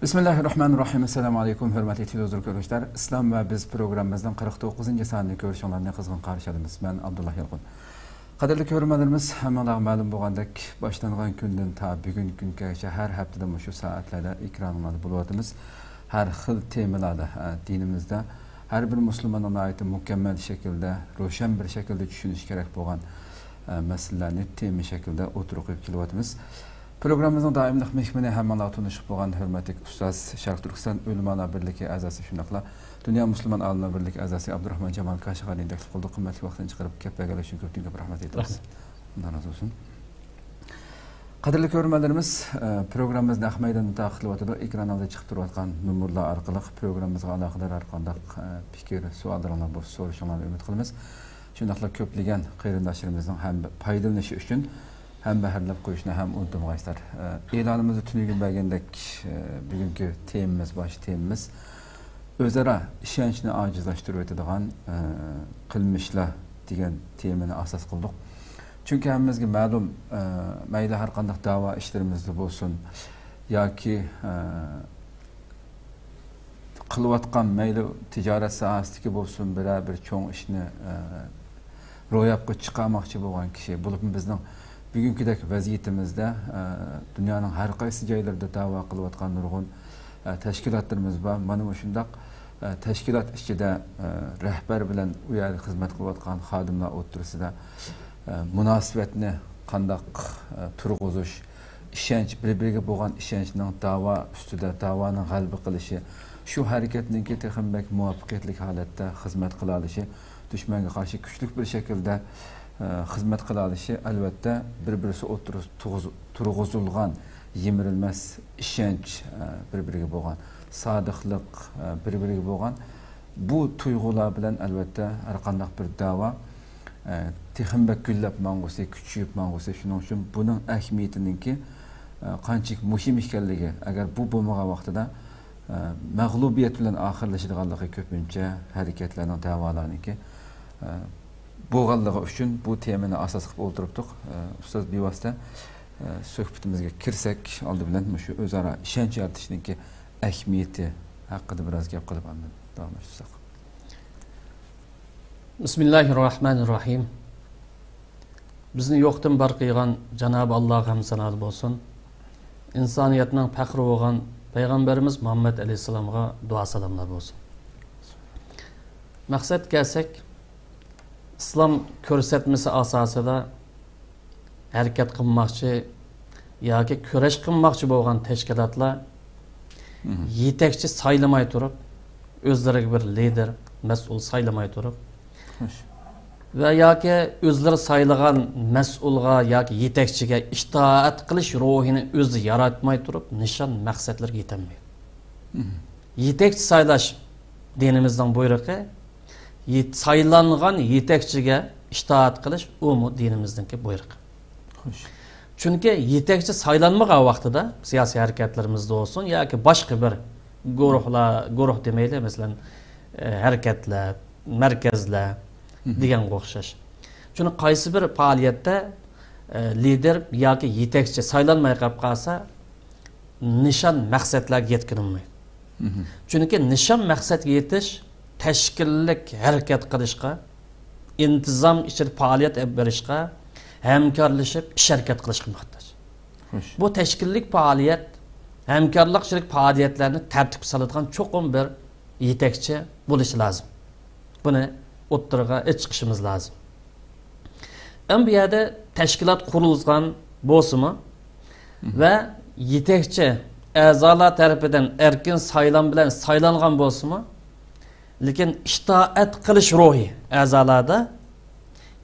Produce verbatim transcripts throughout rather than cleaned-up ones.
بىسمىللاھىررەھمانىررەھىم. ئەسسالامۇئەلەيكۇم، ھۆرمەتلىك تېلېۋىزور كۆرۈشلەر. ئىسلام ۋە بىز پروگراممىمىزنىڭ قىرىق توققۇزىنچى سانىنى كۆرۈشۈڭلارنى قىزغىن قارشى ئالىمىز. مەن ئابدۇللا يالقۇن. قەدىرلىك كۆرۈرمەنلىرىمىز، ھەممىڭلارغا مەلۇم بولغاندەك، باشلانغان كۈندىن تا بۈگۈنكى كۈنگىچە ھەر ھەپتىدە مۇشۇ سائەتلەردە ئېكرانىڭلاردا بولۇۋاتىمىز. ھەر خىل تېمىلاردا، ئە، دىنىمىزدە ھەر بىر مۇسۇلماننىڭ ناھايىتى مۇكەممەل شەكىلدە، روشەن بىر شەكىلدە چۈشىنىشى كېرەك بولغان، ئە، مەسىلىلەرنى تېما شەكلىدە ئوتتۇرىغا قويۇپ كېلىۋاتىمىز. پروگراممىمىزنىڭ دائىملىق مېھمىنى، ھەممىڭلارغا تونۇشلۇق بولغان ھۆرمەتلىك ئۇستاز، شەرقىي تۈركىستان ئۆلىمالار بىرلىكى ئەزاسى، شۇنداقلا دۇنيا مۇسۇلمان ئالىملار بىرلىكى ئەزاسى ئابدۇراخمان جامال كاشىغەرىنى تەكلىپ قىلدۇق. قىممەتلىك ۋاقتىنى چىقىرىپ كەپ بەرگەنلىكى ئۈچۈن كۆپتىن كۆپ رەھمەت ئېيتىمىز. رەھمەت. ئاللا رازى بولسۇن. قەدىرلىك كۆرۈرمەنلىرىمىز، ئە، پروگراممىمىز نەق مەيداندا تارقىتىلىۋاتىدۇ. ئېكران ئالدىدا چىقىپ تۇرۇۋاتقان نومۇرلار ئارقىلىق پروگراممىمىزغا ئالاقىدار ھەر قانداق، ئە، پىكىر، سوئاللىرىڭلار بولسا سورىشىڭلارنى ئۈمىد قىلىمىز. شۇنداقلا كۆپلىگەن قېرىنداشلىرىمىزنىڭ ھەم پايدىلىنىشى ئۈچۈن ھەمبەھىرلەپ قويۇشنى ھەم ئۇنتۇمىغايسىلەر. ئە، ئېلانىمىزدا تۈنۈگۈن بەرگەندەك، ئە، بۈگۈنكى تېمىمىز، باش تېمىمىز ئۆزئارا ئىشەنچنى ئاجىزلاشتۇرۇۋېتىدىغان، ئە، قىلمىشلار دېگەن تېمىنى ئاساس قىلدۇق. چۈنكى ھەممىمىزگە مەلۇم، ئە، مەيلى ھەر قانداق دەۋا ئىشلىرىمىزدا بولسۇن ياكى، ئە، قىلىۋاتقان مەيلى تىجارەت ساھەسىدىكى بولسۇن، بىرەر بىر چوڭ ئىشنى، ئە، روياپقا چىقارماقچى بولغان كىشى، بولۇپمۇ بىزنىڭ بۈگۈنكىدەك ۋەزىيىتىمىزدە، ئە، دۇنيانىڭ ھەر قايسى جايلىرىدا دەۋا قىلىۋاتقان نۇرغۇن، ئە، تەشكىلاتلىرىمىز بار. مانا مۇشۇنداق، ئە، تەشكىلات ئىچىدە، ئە، رەھبەر بىلەن ئۇ يەردە خىزمەت قىلىۋاتقان خادىملار ئوتتۇرىسىدا، ئە، مۇناسىۋەتنى قانداق، ئە، تۇرغۇزۇش، ئىشەنچ، بىر-بىرىگە بولغان ئىشەنچنىڭ داۋا ئۈستىدە، داۋانىڭ غەلىبە قىلىشى، شۇ ھەرىكەتنىڭكى تېخىمۇ بەك مۇۋەپپەقىيەتلىك ھالەتتە خىزمەت قىلالىشى، دۈشمەنگە قارشى كۈچلۈك بىر شەكىلدە، ئە، خىزمەت قىلالىشى، ئەلۋەتتە، بىر-بىرسى ئوتتۇرىسىدا تۇغۇز-، تۇرغۇزۇلغان يىمىرىلمەس ئىشەنچ، ئە، بىر-بىرىگە بولغان سادىقلىق، ئە، بىر-بىرىگە بولغان بۇ تۇيغۇلار بىلەن، ئەلۋەتتە، ھەر قانداق بىر داۋا، ئە، تېخىمۇ بەك گۈللەپ ماڭغۇسى، كۈچىيىپ ماڭغۇسى. شۇنىڭ ئۈچۈن بۇنىڭ ئەھمىيىتىنىڭكى، ئە، قانچىلىك مۇھىم ئىكەنلىكى، ئەگەر بۇ بولمىغان ۋاقتىدا، ئە، مەغلۇبىيەت بىلەن ئاخىرلىشىدىغانلىقى كۆپىنچە ھەرىكەتلەرنىڭ، دەۋالارنىڭكى، ئە، بولغانلىقى ئۈچۈن بۇ تېمىنى ئاساس قىلىپ ئولتۇرۇپتۇق. ئە، ئۇستاز، بىۋاسىتە، ئە، سۆھبىتىمىزگە كىرسەك، ئالدى بىلەن مۇشۇ ئۆزئارا ئىشەنچ يارىتىشنىڭكى ئەھمىيىتى ھەققىدە بىراز گەپ قىلىپ، ئاندىن داۋاملاشتۇرساق. بىسمىللاھىررەھمانىررەھىم. بىزنى يوقتىن بار قىلغان جانابى ئاللاغا ھەمدۇ سانالار بولسۇن. ئىنسانىيەتنىڭ پەخرى بولغان پەيغەمبىرىمىز مۇھەممەد ئەلەيھىسسالامغا دۇئا سالاملار بولسۇن. مەقسەتكە كەلسەك، ئىسلام كۆرسەتمىسى ئاساسىدا ھەرىكەت قىلماقچى ياكى كۈرەش قىلماقچى بولغان تەشكىلاتلار مھم. يېتەكچى سايلىماي تۇرۇپ، ئۆزلىرىگە بىر لىدېر، مەسئۇل سايلىماي تۇرۇپ خوش. ۋە ياكى ئۆزلىرى سايلىغان مەسئۇلغا ياكى يېتەكچىگە ئىتائەت قىلىش روھىنى ئۆزى ياراتماي تۇرۇپ، نىشان مەقسەتلىرىگە يېتەلمەيدۇ. مھم. يېتەكچى سايلاش دىنىمىزنىڭ بۇيرۇقى، يېت-، سايلانغان يېتەكچىگە ئىتائەت قىلىش، ئۇمۇ دىنىمىزنىڭكى بۇيرۇقى. خوش. چۈنكى يېتەكچى سايلانمىغان ۋاقتىدا سىياسىي ھەرىكەتلىرىمىزدە بولسۇن ياكى باشقا بىر گۇرۇھلار، گۇرۇھ دېمەيلى، مەسىلەن، ئە، ھەرىكەتلەر، مەركەزلەر مھم. دېگەنگە ئوخشاش. چۈنكى قايسى بىر پائالىيەتتە، ئە، لىدېر ياكى يېتەكچى سايلانماي قېلىپ قالسا، نىشان مەقسەتلەرگە يەتكىنى بولمايدۇ. مھم. چۈنكى نىشان مەقسەتكە يېتىش، تەشكىللىك ھەرىكەت قىلىشقا، ئىنتىزام ئىچىدە پائالىيەت ئېلىپ بېرىشقا، ھەمكارلىشىپ ئىش ھەرىكەت قىلىشقا موھتاج. خوش. بۇ تەشكىللىك پائالىيەت، ھەمكارلىق ئىچىدىكى پائالىيەتلەرنى تەرتىپكە سالىدىغان چوقۇم بىر يېتەكچى بولۇشى لازىم. بۇنى ئوتتۇرىغا ئېچىپ چىقىشىمىز لازىم. ئەمما بۇ يەردە تەشكىلات قۇرۇلغان بولسىمۇ مھم. ۋە يېتەكچى ئەزالار تەرىپىدىن ئەركىن سايلام بىلەن سايلانغان بولسىمۇ، لېكىن ئىتائەت قىلىش روھى ئەزالاردا،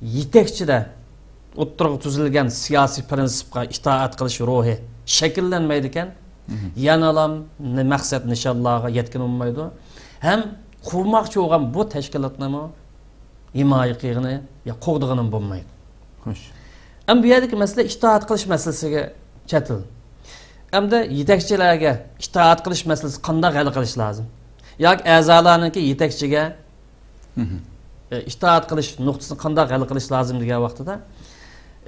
يېتەكچىدە ئوتتۇرىغا تۈزۈلگەن سىياسىي پىرىنسىپقا ئىتائەت قىلىش روھى شەكىللەنمەيدىكەن، مھم. يەنىلا مەقسەت نىشانلارغا يەتكىنى بولمايدۇ. ھەم قۇرماقچى بولغان بۇ تەشكىلاتنىمۇ ھىمايە قىلغىنى يا قوغدىغىنىمۇ بولمايدۇ. خوش. ئەمما بۇ يەردىكى مەسىلە ئىتائەت قىلىش مەسىلىسىگە چېتىلدى. ئەمدى يېتەكچىلەرگە ئىتائەت قىلىش مەسىلىسى قانداق ھەل قىلىش لازىم؟ ياكى ئەزالارنىڭكى يېتەكچىگە، مھم. ئە، ئىتائەت قىلىش نۇقتىسىنى قانداق ھەل قىلىش لازىم دېگەن ۋاقتىدا،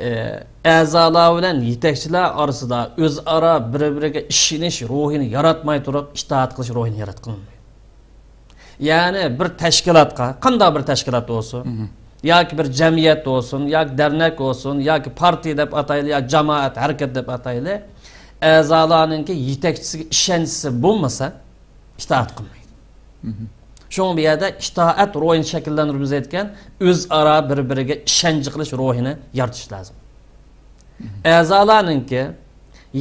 ئەزالار بىلەن يېتەكچىلەر ئارىسىدا ئۆزئارا بىر-بىرىگە ئىشىنىش روھىنى ياراتماي تۇرۇپ، ئىتائەت قىلىش روھىنى ياراتقىلى بولمايدۇ. يەنى بىر تەشكىلاتقا، قانداق بىر تەشكىلات بولسۇن، ياكى بىر جەمئىيەت بولسۇن، ياكى دەرنەك بولسۇن، ياكى پارتىيە دەپ ئاتايلى، يا جامائەت، ھەرىكەت دەپ ئاتايلى، ئەزالارنىڭكى يېتەكچىسىگە ئىشەنچىسى بولمىسا، ئىتائەت قىلمايدۇ. شۇڭا بۇ يەردە ئىتائەت روھىنى شەكىللەندۈرىمىز دەيدىكەن، ئۆزئارا بىر-بىرىگە ئىشەنچ قىلىش روھىنى يارىتىش لازىم. ئەزالارنىڭكى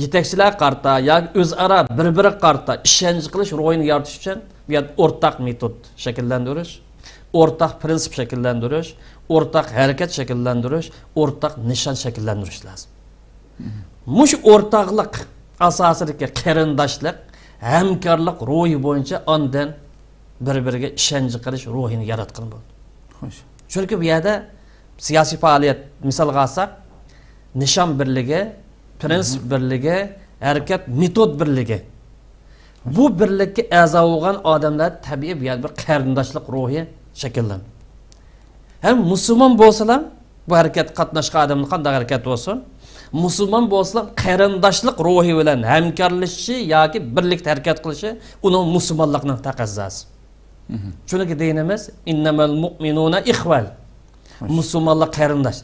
يېتەكچىلەرگە قارىتا ياكى ئۆزئارا بىر-بىرىگە قارىتا ئىشەنچ قىلىش روھىنى يارىتىش ئۈچۈن بۇ يەردە ئورتاق مېتود شەكىللەندۈرۈش، ئورتاق پىرىنسىپ شەكىللەندۈرۈش، ئورتاق ھەرىكەت شەكىللەندۈرۈش، ئورتاق نىشان شەكىللەندۈرۈش لازىم. مۇشۇ ئورتاقلىق ئاساسىدىكى قېرىنداشلىق، ھەمكارلىق روھى بويىچە ئاندىن بىر-بىرىگە ئىشەنچ قىلىش روھىنى ياراتقىلى بولىدۇ. خوش. چۈنكى بۇ يەردە سىياسىي پائالىيەت مىسالغا ئالساق، نىشان بىرلىكى، پىرىنسىپ بىرلىكى، ھەرىكەت مېتود بىرلىكى. بۇ بىرلىككە ئەزا بولغان ئادەملەر تەبىئىي بۇ يەردە بىر قېرىنداشلىق روھى شەكىللىنىدۇ. ھەم مۇسۇلمان بولسىلا، بۇ ھەرىكەتكە قاتناشقان ئادەملەر قانداق ھەرىكەت بولسۇن، مۇسۇلمان بولسىلا قېرىنداشلىق روھى بىلەن ھەمكارلىشىشى ياكى بىرلىكتە ھەرىكەت قىلىشى ئۇنىڭ مۇسۇلمانلىقنىڭ تەقەززاسى. چۈنكى دىنىمىز، «ئىننەمەل مۇئمىنۇنە ئىخۋەن». مۇسۇلمانلار قېرىنداش.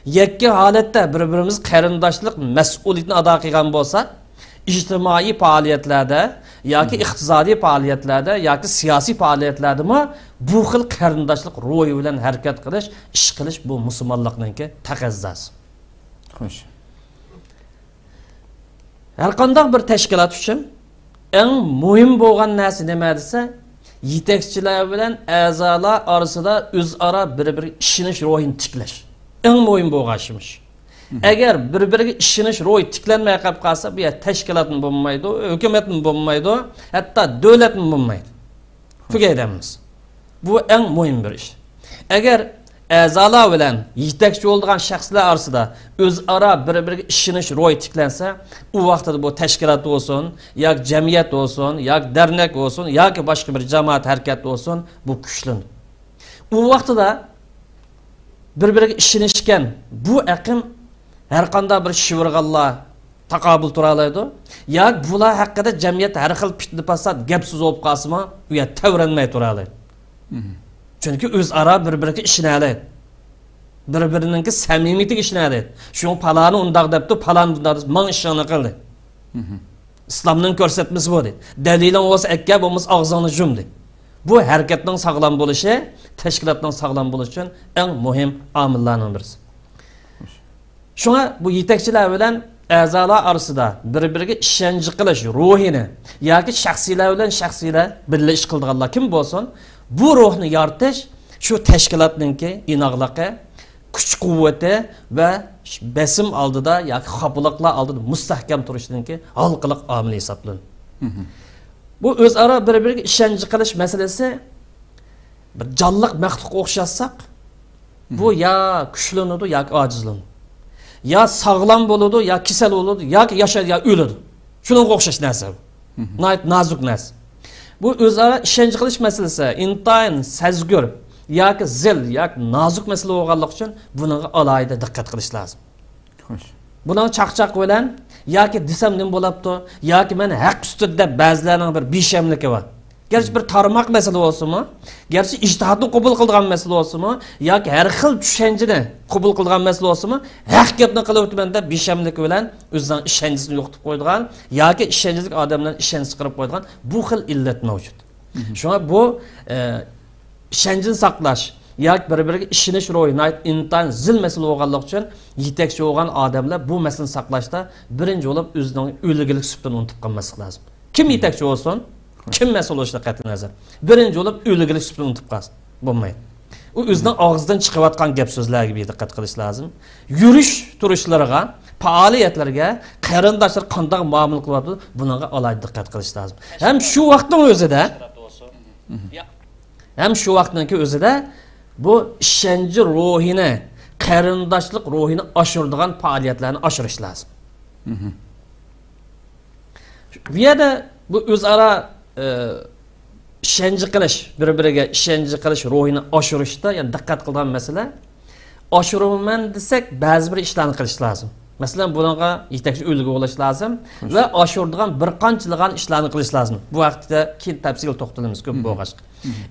يەككە ھالەتتە بىر-بىرىمىز قېرىنداشلىق مەسئۇلىيىتىنى ئادا قىلغان بولساق، ئىجتىمائىي پائالىيەتلەردە ياكى ئىقتىسادىي پائالىيەتلەردە ياكى سىياسىي پائالىيەتلەردىمۇ بۇ خىل قېرىنداشلىق روھى بىلەن ھەرىكەت قىلىش، ئىش قىلىش، بۇ مۇسۇلمانلىقنىڭكى تەقەززاسى. خوش. ھەرقانداق بىر تەشكىلات ئۈچۈن ئەڭ مۇھىم بولغان نەرسە نېمە دېسە، يېتەكچىلەر بىلەن ئەزالار ئارىسىدا ئۆزئارا بىر-بىرىگە ئىشىنىش روھىنى تىكلەش. ئەڭ مۇھىم بولغان ئىشمىش. ئەگەر بىر-بىرىگە ئىشىنىش روھى تىكلەنمەي قېلىپ قالسا، بۇ يەر تەشكىلاتمۇ بولمايدۇ، ھۆكۈمەتمۇ بولمايدۇ، ھەتتا دۆلەتمۇ بولمايدۇ. تۈگەيدۇ ھەممىسى. بۇ ئەڭ مۇھىم بىر ئىش. ئەگەر ئەزالار بىلەن يېتەكچى بولىدىغان شەخسلەر ئارىسىدا ئۆزئارا بىر-بىرىگە ئىشىنىش روھى تىكلەنسە، ئۇ ۋاقتىدا بۇ تەشكىلات بولسۇن، ياكى جەمئىيەت بولسۇن، ياكى دەرنەك بولسۇن، ياكى باشقا بىر جامائەت ھەرىكەت بولسۇن، بۇ كۈچلىنىدۇ. ئۇ ۋاقتىدا بىر-بىرىگە ئىشىنىشكەن بۇ ئېقىم ھەرقانداق بىر شىۋىرغانلار تاقابىل تۇرالايدۇ. ياكى بۇلار ھەققىدە جەمئىيەتتە ھەر خىل پىتنە-پاسات، گەپ-سۆز بولۇپ قالسىمۇ، ئۇ يەر تەۋرەنمەي تۇرالايدۇ. چۈنكى ئۆزئارا بىر-بىرىگە ئىشىنەلەيدۇ. بىر-بىرىنىڭكى سەمىمىيىتىگە ئىشىنەلەيدۇ. شۇڭا پالانى ئۇنداق دەپتۇ، پالان بۇنداق دەپ، ماڭا ئىشىڭنى قىل دەيدۇ. ئىسلامنىڭ كۆرسەتمىسى بۇ دەيدۇ. دەلىلىڭ بولسا ئەككە، بولمىسا ئاغزىڭنى يۇم دەيدۇ. بۇ ھەرىكەتنىڭ ساغلام بولۇشى، تەشكىلاتنىڭ ساغلام بولۇشى ئۈچۈن ئەڭ مۇھىم ئامىللارنىڭ بىرسى. شۇڭا بۇ يېتەكچىلەر بىلەن ئەزالار ئارىسىدا بىر-بىرىگە ئىشەنچ قىلىش روھىنى ياكى شەخسىيلەر بىلەن شەخسىيلەر بىللە ئىش قىلىدىغانلار كىم بولسۇن، بۇ روھنى يارىتىش شۇ تەشكىلاتنىڭكى ئىناقلىقى، كۈچ-قۇۋۋىتى ۋە بېسىم ئالدىدا ياكى خاپىلىقلار ئالدىدا مۇستەھكەم تۇرۇشىنىڭكى ھالقىلىق ئامىلى ھېسابلىنىدۇ. بۇ ئۆزئارا بىر-بىرىگە ئىشەنچ قىلىش مەسىلىسى بىر جانلىق مەخلۇققا ئوخشاتساق، بۇ يا كۈچلىنىدۇ ياكى ئاجىزلىنىدۇ. يا ساغلام بولىدۇ، يا كېسەل بولىدۇ، ياكى ياشايدۇ، يا ئۆلىدۇ. شۇنىڭغا ئوخشاش نەرسە بۇ. ناھايىتى نازۇك نەرسە. بۇ ئۆزئارا ئىشەنچ قىلىش مەسىلىسى ئىنتايىن سەزگۈر ياكى زىل ياكى نازۇك مەسىلە بولغانلىقى ئۈچۈن بۇنىڭغا ئالاھىدە دىققەت قىلىش لازىم. خوش. بۇنىڭ چاقچاق بىلەن ياكى دېسەم نېمە بولاپتۇ، ياكى مەن ھەق ئۈستىدە دەپ بەزىلەرنىڭ بىر بىشەملىكى بار. گەرچە بىر تارماق مەسىلە بولسىمۇ، گەرچە ئىجتىھادنى قوبۇل قىلىدىغان مەسىلە بولسىمۇ، ياكى ھەر خىل چۈشەنچىنى قوبۇل قىلىدىغان مەسىلە بولسىمۇ، ھەق گەپنى قىلىۋېتىمەن دەپ بىشەملىكى بىلەن ئۆزىنىڭ ئىشەنچىسىنى يوقىتىپ قويىدىغان ياكى ئىشەنچلىك ئادەملەرنى ئىشەنچىسىز قىلىپ قويىدىغان بۇ خىل ئىللەت مەۋجۇت. شۇڭا بۇ، ئە، ئىشەنچنى ساقلاش ياكى بىر-بىرىگە ئىشىنىش روھى ناھايىتى ئىنتايىن زىل مەسىلە بولغانلىقى ئۈچۈن، يېتەكچى بولغان ئادەملەر بۇ مەسىلىنى ساقلاشتا بىرىنچى بولۇپ ئۆزىنىڭ ئۈلگىلىك سۈپىتىنى ئۇنتۇپ قالماسلىق لازىم. كىم يېتەكچى بولسۇن، كىم مەسئۇل بولۇشىدىن قەتئىينەزەر، بىرىنچى بولۇپ ئۈلگىلىك سۈپىتىنى ئۇنتۇپ قالسا بولمايدۇ. ئۇ ئۆزىنىڭ ئاغزىدىن چىقىۋاتقان گەپ سۆزلەرگە بىر دىققەت قىلىش لازىم. يۈرۈش تۇرۇشلىرىغا، پائالىيەتلىرىگە، قېرىنداشلار قانداق مۇئامىلە قىلىۋاتىدۇ، بۇنىڭغا ئالاھىدە دىققەت قىلىش لازىم. ھەم شۇ ۋاقىتنىڭ ئۆزىدە، ھەم شۇ ۋاقىتنىڭكى ئۆزىدە بۇ ئىشەنچ روھىنى، قېرىنداشلىق روھىنى ئاشۇرىدىغان پائالىيەتلەرنى ئاشۇرۇش لازىم. بۇ يەردە بۇ ئۆزئارا، ئى، ئىشەنچ قىلىش، بىر-بىرىگە ئىشەنچ قىلىش روھىنى ئاشۇرۇشتا يەنە دىققەت قىلىدىغان مەسىلە، ئاشۇرىمەن دېسەك، بەزى بىر ئىشلارنى قىلىش لازىم. مەسىلەن، بۇنىڭغا يېتەكچى ئۈلگە بولۇش لازىم ۋە ئاشۇرىدىغان بىر قانچىلىغان ئىشلارنى قىلىش لازىم. بۇ ھەقتە كېيىن تەپسىلىي توختىلىمىز، كۆپ بولغاچقا.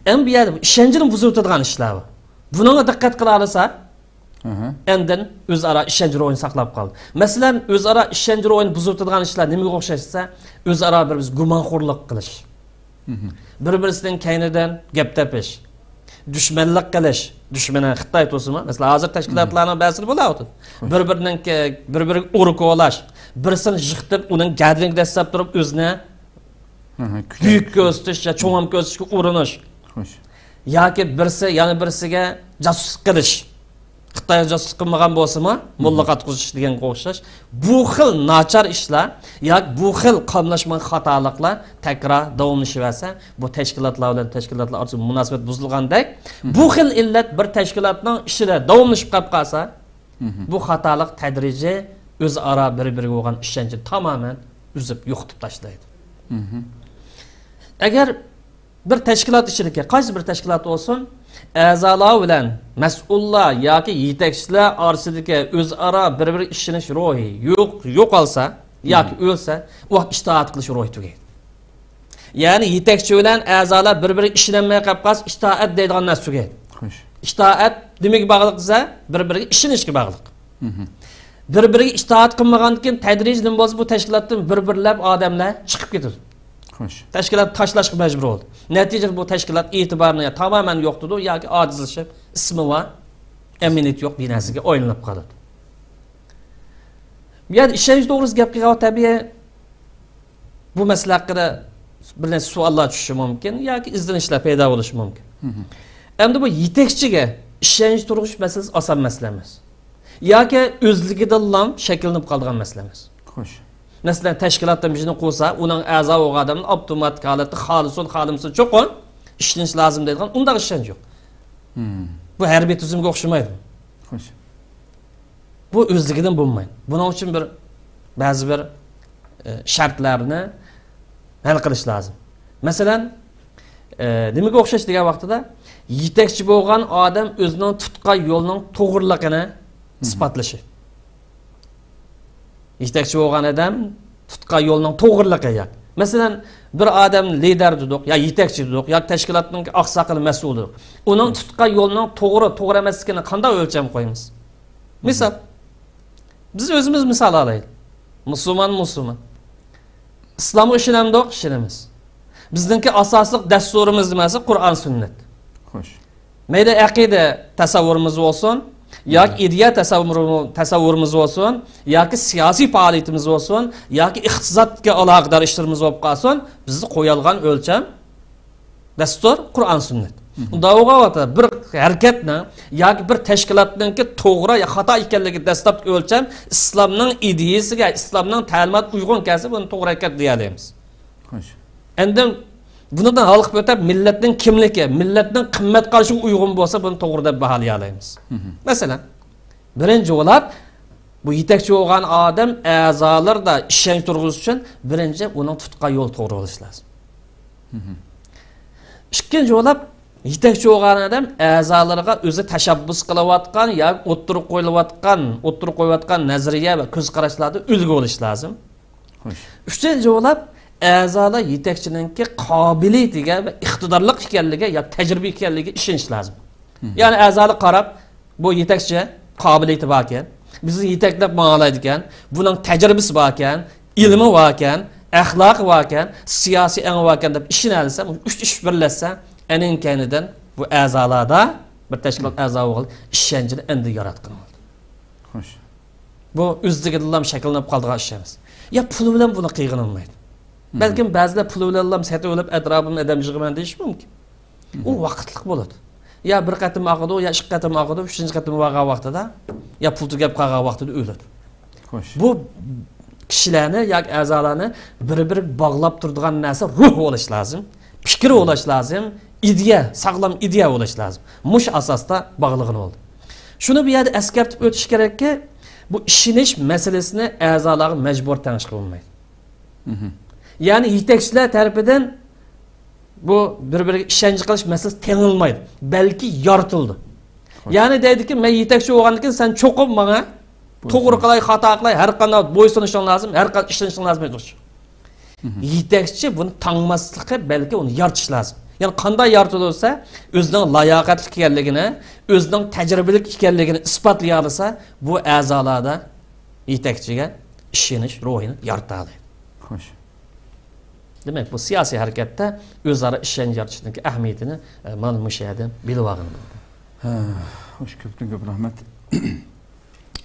ئەمما بۇ يەردە بۇ ئىشەنچنى بۇزۇۋېتىدىغان ئىشلار بار. بۇنىڭغا دىققەت قىلالىسا، ئاندىن ئۆزئارا ئىشەنچ روھىنى ساقلاپ قالدى. مەسىلەن، ئۆزئارا ئىشەنچ روھىنى بۇزۇۋېتىدىغان ئىشلار نېمىگە ئوخشاش دېسە، ئۆزئارا بىر بىز گۇمانخورلۇق قىلىش. بىر-بىرسىنىڭ كەينىدىن گەپ تېپىش، دۈشمەنلىك قىلىش، دۈشمىنى خىتاي تۇرسىمۇ، مەسىلەن، ھازىر تەشكىلاتلارنىڭ بەزىسىدە بولاۋاتىدۇ. بىر-بىرىنىڭ، بىر-بىرىگە ئۇرا كولاش، بىرسىنى يىقىتىپ، ئۇنىڭ گەدىنىگە دەسسەپ تۇرۇپ، ئۆزىنى بۈيۈك كۆرسىتىش يا چوڭام كۆرسىتىشكە ئۇرۇنۇش. ياكى بىرسى يەنە بىرسىگە جاسۇسلۇق قىلىش. خىتايغا جاسۇسلۇق قىلمىغان بولسىمۇ، موللا قاتقۇزۇش دېگەنگە ئوخشاش. بۇ خىل ناچار ئىشلار ياكى بۇ خىل قاملاشمىغان خاتالىقلار تەكرار داۋاملىشىۋەرسە، بۇ تەشكىلاتلار بىلەن تەشكىلاتلار ئارىسىدا مۇناسىۋەت بۇزۇلغاندەك، بۇ خىل ئىللەت بىر تەشكىلاتنىڭ ئىچىدە داۋاملىشىپ قېلىپ قالسا، بۇ خاتالىق تەدرىجىي ئۆزئارا بىر-بىرىگە بولغان ئىشەنچنى تامامەن ئۈزۈپ يوقىتىپ تاشلايدۇ. ئەگەر بىر تەشكىلات ئىچىدىكى، قايسى بىر تەشكىلات بولسۇن، ئەزالار بىلەن مەسئۇللار ياكى يېتەكچىلەر ئارىسىدىكى ئۆزئارا بىر-بىرىگە ئىشىنىش روھى يوق، يوقالسا ياكى ئۆلسە، ئۇ ۋاقىت ئىتائەت قىلىش روھى تۈگەيدۇ. يەنى يېتەكچى بىلەن ئەزالار بىر-بىرىگە ئىشىنەلمەي قېلىپ قالسا، ئىتائەت دەيدىغان نەرسە تۈگەيدۇ. ئىتائەت نېمىگە باغلىق دېسە، بىر-بىرىگە ئىشىنىشكە باغلىق. بىر-بىرىگە ئىتائەت قىلمىغاندىن كېيىن تەدرىجىي نېمە بولسا، بۇ تەشكىلاتتىن بىر-بىرلەپ ئادەملەر چىقىپ كېتىدۇ. تەشكىلات تاشلاشقا مەجبۇر بولدى. نەتىجىدە بۇ تەشكىلات ئېتىبارىنى تامامەن يوقىتىدۇ ياكى ئاجىزلىشىپ، ئىسمى بار، ئەمەلىيىتى يوق بىر نەرسىگە ئايلىنىپ قالىدۇ. بۇ يەردە ئىشەنچ توغرىسىدا گەپ قىلغان تەبىئىي، بۇ مەسىلە ھەققىدە بىر نەچچە سوئاللار چۈشۈشى مۇمكىن ياكى ئىزدىنىشلەر پەيدا بولۇشى مۇمكىن. ئەمدى بۇ يېتەكچىگە ئىشەنچ تۇرغۇزۇش مەسىلىسى ئاسان مەسىلە ئەمەس. ياكى ئۆزلۈكىدىنلا شەكىللىنىپ قالىدىغان مەسىلە ئەمەس. مەسىلەن، تەشكىلاتتا مىشنى قۇرسا، ئۇنىڭ ئەزا بولغان ئادەملىرى ئاپتوماتىك ھالەتتە خالىسۇن، خالىمىسۇن، چوقۇم ئىشىنىش لازىم دەيدىغان ئۇنداق ئىشەنچ يوق. بۇ ھەربىي تۈزۈمگە ئوخشىمايدۇ. بۇ ئۆزلۈكىدىن بولمايدۇ. بۇنىڭ ئۈچۈن بىر، بەزى بىر، ئە، شەرتلەرنى ھەل قىلىش لازىم. مەسىلەن، ئە، نېمىگە ئوخشاش دېگەن ۋاقتىدا، يېتەكچى بولغان ئادەم ئۆزىنىڭ تۇتقان يولىنىڭ توغرىلىقىنى ئىسپاتلىشى. يېتەكچى بولغان ئادەم تۇتقان يولنىڭ توغرىلىقى يا. مەسىلەن، بىر ئادەم لىدەر دېدۇق، يا يېتەكچى دېدۇق، يا تەشكىلاتنىڭ ئاقساقىلى، مەسئۇلى دېدۇق. ئۇنىڭ تۇتقان يولىنىڭ توغرا، توغرا ئەمەسلىكىنى قانداق ئۆلچەم قويىمىز؟ مىسال، بىز ئۆزىمىز مىسال ئالايلى. مۇسۇلمان، مۇسۇلمان. ئىسلامغا ئىشىنەمدۇق؟ ئىشىنىمىز. بىزنىڭكى ئاساسلىق دەستۇرىمىز نېمىسى؟ قۇرئان، سۈننەت. مەيلى ئەقىدە تەسەۋۋۇرىمىز بولسۇن، ياكى ئىدىيە تەسەۋۋۇرىمىز بولسۇن، ياكى سىياسىي پائالىيىتىمىز بولسۇن، ياكى ئىقتىسادقا ئالاقىدار ئىشلىرىمىز بولۇپ قالسۇن، بىزنى قويالىغان ئۆلچەم دەستۇر، قۇرئان، سۈننەت. ئۇنداق بولغان ۋاقىتتا بىر ھەرىكەتنىڭ ياكى بىر تەشكىلاتنىڭكى توغرا يا خاتا ئىكەنلىكى دەسلەپكى ئۆلچەم ئىسلامنىڭ ئىدىيىسىگە، ئىسلامنىڭ تەلىماتىغا ئۇيغۇن كەلسە، بۇنى توغرا ھەرىكەت دېيەلەيمىز. ئاندىن بۇنىڭدىن ھالقىپ ئۆتۈپ، مىللەتنىڭ كىملىكى، مىللەتنىڭ قىممەت قارىشىغا ئۇيغۇن بولسا، بۇنى توغرا دەپ باھالىيالايمىز. مەسىلەن، بىرىنچى بولۇپ، بۇ يېتەكچى بولغان ئادەم ئەزالىرىدا ئىشەنچ تۇرغۇزۇش ئۈچۈن بىرىنچى ئۇنىڭ تۇتقان يولى توغرا بولۇشى لازىم. ئىككىنچى بولۇپ، يېتەكچى بولغان ئادەم ئەزالىرىغا ئۆزى تەشەببۇس قىلىۋاتقان ياكى ئوتتۇرىغا قويۇلۇۋاتقان، ئوتتۇرىغا قويۇۋاتقان نەزەرىيە ۋە كۆز قاراشلاردا ئۈلگە بولۇشى لازىم. ئۈچىنچى بولۇپ، ئەزالار يېتەكچىنىڭكى قابىلىيىتىگە ۋە ئىقتىدارلىق ئىكەنلىكىگە يا تەجرىبە ئىكەنلىكىگە ئىشىنىش لازىم. يەنى ئەزالار قاراپ، بۇ يېتەكچى قابىلىيىتى باركەن، بىزنى يېتەكلەپ ماڭالايدىكەن، بۇنىڭ تەجرىبىسى باركەن، ئىلمى باركەن، ئەخلاقى باركەن، سىياسىي ئېڭى باركەن دەپ ئىشىنەلىسە، ئۈچ ئىش بىرلەشسە، ئەنىڭ كەينىدىن بۇ ئەزالاردا، بىر تەشكىلات ئەزا بولغان ئىشەنچنى ئەندىن ياراتقىلى بولىدۇ. بۇ ئۆزلۈكىدىنلا شەكىللىنىپ قالىدىغان ئىش ئەمەس. يا پۇل بىلەن بۇنى قىلغىلى بولمايدۇ. بەلكىم بەزىلەر پۇل بىلەنلا سېتىۋېلىپ ئەتراپىمدا ئادەم يىغىمەن دېيىشى مۇمكىن. ئۇ ۋاقىتلىق بولىدۇ. يا بىر قېتىم ئاغىدۇ، يا ئىككى قېتىم ئاغىدۇ، ئۈچىنچى قېتىم بارغان ۋاقتىدا، يا پۇل تۈگەپ قالغان ۋاقتىدا ئۆلىدۇ. بۇ كىشىلەرنى ياكى ئەزالارنى بىر-بىرىگە باغلاپ تۇرىدىغان نەرسە روھ بولۇش لازىم، پىكىر بولۇش لازىم، ئىدىيە، ساغلام ئىدىيە بولۇش لازىم. مۇشۇ ئاساستا باغلىغىلى بولىدۇ. شۇنى بۇ يەردە ئەسكەرتىپ ئۆتۈش كېرەككى، بۇ ئىشىنىش مەسىلىسىنى ئەزالارغا مەجبۇر تېڭىشقا بولمايدۇ. يەنى يېتەكچىلەر تەرىپىدىن بۇ بىر-بىرىگە ئىشەنچ قىلىش مەسىلىسى تېڭىلمايدۇ، بەلكى يارىتىلىدۇ. يەنى دەيدىكى، مەن يېتەكچى بولغاندىن كېيىن سەن چوقۇم ماڭا توغرا قىلاي، خاتا قىلاي، ھەر قانداق بويسۇنۇشۇڭ لازىم، ھەر قانداق ئىشلىنىشىڭ لازىم دەيدۇ. يېتەكچى بۇنى تاڭماسلىقى، بەلكى ئۇنى يارىتىش لازىم. يەنى قانداق يارىتىدۇ دېسە، ئۆزىنىڭ لاياقەتلىك ئىكەنلىكىنى، ئۆزىنىڭ تەجرىبىلىك ئىكەنلىكىنى ئىسپاتلىيالىسا، بۇ ئەزالاردا يېتەكچىگە ئىشىنىش روھىنى يارىتالايدۇ. خوش. دېمەك، بۇ سىياسىي ھەرىكەتتە ئۆزئارا ئىشەنچ يارىتىشنىڭكى ئەھمىيىتىنى، ئە، مانا مۇشۇ يەردىن بىلىۋالغىلى بولىدۇ. ھە، خوش، كۆپتىن كۆپ رەھمەت.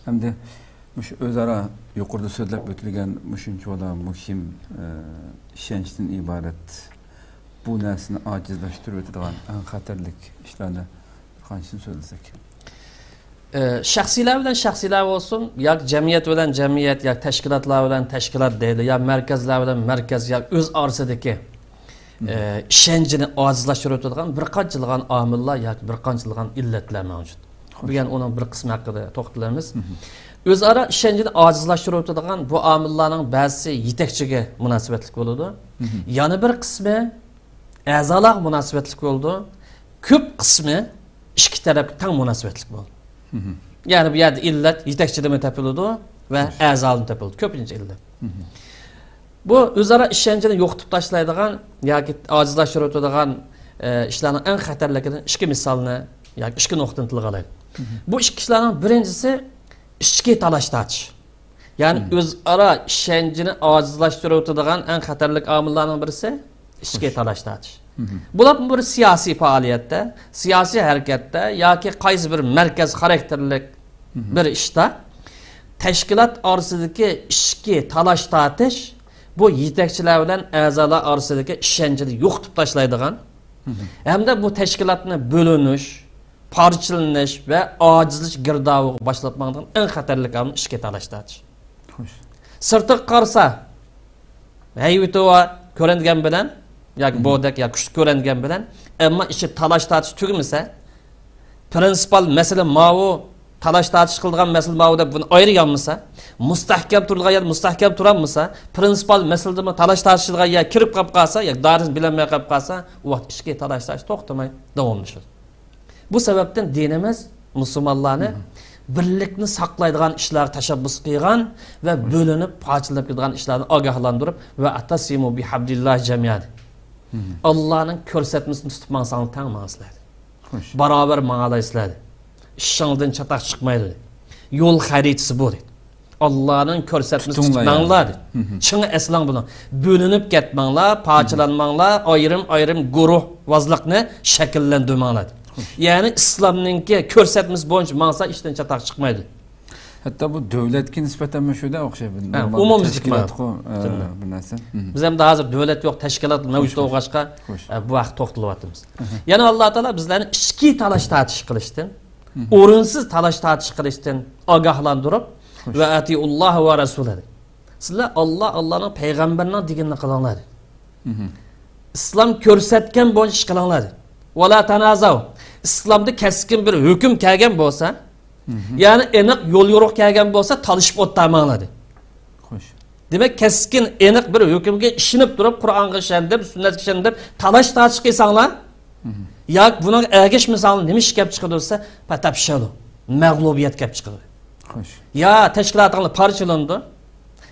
ئەمدى مۇشۇ ئۆزئارا يۇقىرىدا سۆزلەپ ئۆتۈلگەن مۇشۇنچىۋالا مۇھىم، ئە، ئىشەنچتىن ئىبارەت بۇ نەرسىنى ئاجىزلاشتۇرۇۋېتىدىغان ئەڭ خەتەرلىك ئىشلارنى بىر قانچىسىنى سۆزلىسەك. ئە، شەخسىيلەر بىلەن شەخسىيلەر بولسۇن، ياكى جەمئىيەت بىلەن جەمئىيەت، ياكى تەشكىلاتلار بىلەن تەشكىلات دەيلى، يا مەركەزلەر بىلەن مەركەز، ياكى ئۆز ئارىسىدىكى، ئە، ئىشەنچنى ئاجىزلاشتۇرۇۋېتىدىغان بىر قانچىلىغان ئامىللار ياكى بىر قانچىلىغان ئىللەتلەر مەۋجۇت. خوش. بۈگۈن ئۇنىڭ بىر قىسمى ھەققىدە توختىلىمىز. مھم. ئۆزئارا ئىشەنچنى ئاجىزلاشتۇرۇۋېتىدىغان بۇ ئامىللارنىڭ بەزىسى يېتەكچىگە مۇناسىۋەتلىك بولىدۇ. مھم. يەنە بىر قىسمى ئەزالارغا مۇناسىۋەتلىك بولىدۇ. كۆپ قىسمى ئىككى تەرەپكە تەڭ مۇناسىۋەتلىك بولىدۇ. مھم. يەنى بۇ يەردە ئىللەت يېتەكچىدىنمۇ تېپىلىدۇ ۋە خوش. ئەزالىرىدىن تېپىلىدۇ. كۆپىنچە ئىللەت. مھم. بۇ ئۆزئارا ئىشەنچنى يوقىتىپ تاشلايدىغان ياكى ئاجىزلاشتۇرۇۋېتىدىغان، ئە، ئىشلارنىڭ ئەڭ خەتەرلىكىدىن ئىككى مىسالنى ياكى ئىككى نۇقتىنى تىلغا ئالايلى. مھم. بۇ ئىككى ئىشلارنىڭ بىرىنچىسى ئىچكى تالاش-تارتىش. يەنى مھم. ئۆزئارا ئىشەنچنى ئاجىزلاشتۇرۇۋېتىدىغان ئەڭ خەتەرلىك ئامىللارنىڭ بىرسى ئىچكى خوش. تالاش-تارتىش. مھم. بۇلار بىر سىياسىي پائالىيەتتە، سىياسىي ھەرىكەتتە ياكى قايسى بىر مەركەز خاراكتېرلىك مھم. بىر ئىشتا تەشكىلات ئارىسىدىكى ئىچكى تالاش-تارتىش بۇ يېتەكچىلەر بىلەن ئەزالار ئارىسىدىكى ئىشەنچنى يوقىتىپ تاشلايدىغان مھم. ھەمدە بۇ تەشكىلاتنى بۆلۈنۈش، پارچىلىنىش ۋە ئاجىزلىشىش گىردابىغا باشلاپ ماڭىدىغان ئەڭ خەتەرلىك ئامىل ئىچكى تالاش-تارتىش. خوش. سىرتىغا قارىسا، ھەيۋىتى بار كۆرۈنگەن بىلەن ياكى مھم. بودەك ياكى كۈچلۈك كۆرۈنگەن بىلەن، ئەمما ئىچى تالاش-تارتىش تۈگىمىسە، پرىنسىپال مەسىلە ماۋۇ، تالاش-تارتىش قىلىدىغان مەسىلە ماۋۇ دەپ بۇنى ئايرىيالمىسا، مۇستەھكەم تۇرىدىغان يەردە مۇستەھكەم تۇرالمىسا، پرىنسىپال مەسىلىدىمۇ تالاش-تارتىشىدىغان يەر كىرىپ قاپ قالسا ياكى دائىرىسىنى بىلەلمەي قاپ قالسا، ئۇ ۋاقىت ئىچكى تالاش-تارتىش توختىماي داۋاملىشىدۇ. بۇ سەۋەبتىن دىنىمىز مۇسۇلمانلارنى مھم. بىرلىكنى ساقلايدىغان ئىشلارغا تەشەببۇس قىلغان ۋە بۆلۈنۈپ، پارچىلىنىپ كېتىدىغان ئىشلاردىن ئاگاھلاندۇرۇپ، «ۋەئتەسىمۇ بىھەبلىللاھى جەمىئا» دېدى. مھم. ئاللانىڭ كۆرسەتمىسىنى تۇتۇپ ماڭساڭلار تەڭ ماڭىسىلەر دېدى. خوش. باراۋەر ماڭالايسىلەر دېدى. ئىشىڭدىن چاتاق چىقمايدۇ دېدى. يول خەرىتىسى بۇ دېدى. ئاللانىڭ كۆرسەتمىسىنى تۇتۇپ ماڭلار دېدى. مھم. چىڭ ئەسلەڭ بۇنى. بۆلۈنۈپ كەتمەڭلار، پارچىلانماڭلار، ئايرىم-ئايرىم گۇرۇھۋازلىقنى شەكىللەندۈرمەڭلار دېدى. خوش. يەنى ئىسلامنىڭكى كۆرسەتمىسى بويىچە ماڭسا ئىشتىن چاتاق چىقمايدۇ. ھەتتا بۇ دۆلەتكە نىسبەتەنمۇ شۇ-دە ئوخشايدۇ. ھە، نورمال ئومۇميۈزلۈك تەشكىلاتقۇ، ئە، بىر نەرسە. مھم. بىز ئەمدى ھازىر دۆلەت يوق، تەشكىلات مەۋجۇت خوش، خوش. بولغاچقا، خوش. ئە، بۇ ھەقتە توختىلىۋاتىمىز. مھم. يەنە ئاللا تائالا بىزلەرنى ئىچكى تالاش-تارتىش قىلىشتىن، مھم. ئورۇنسىز تالاش-تارتىش قىلىشتىن ئاگاھلاندۇرۇپ، خوش. «ۋەئەتىئۇللاھە ۋە رەسۇلە» دېدى. سىلەر ئاللا، ئاللانىڭ پەيغەمبىرىنىڭ دېگىنىنى قىلىڭلار دېدى. مھم. ئىسلام كۆرسەتكەن بويىچە ئىش قىلىڭلار دېدى. «ۋەلا تانازاۋ». ئىسلامدا كەسكىن بىر ھۆكۈم كەلگەن بولسا، مھم. يەنى ئېنىق يول يورۇق كەلگەن بولسا، تالىشىپ ئولتۇرماڭلار دېدى. خوش. دېمەك، كەسكىن ئېنىق بىر ھۆكۈمگە ئىشىنىپ تۇرۇپ، قۇرئانغا ئىشەندىم، سۈننەتكە ئىشەندىم دەپ تالاش-تارتىش قىلساڭلار، مھم. ياكى بۇنىڭغا ئەگەشمىسەڭلار نېمە ئىش كەپ چىقىدۇ دېسە، پەتەپشەلۇ، مەغلۇبىيەت كەپ چىقىدۇ. خوش. يا تەشكىلاتىڭلار پارچىلىنىدۇ،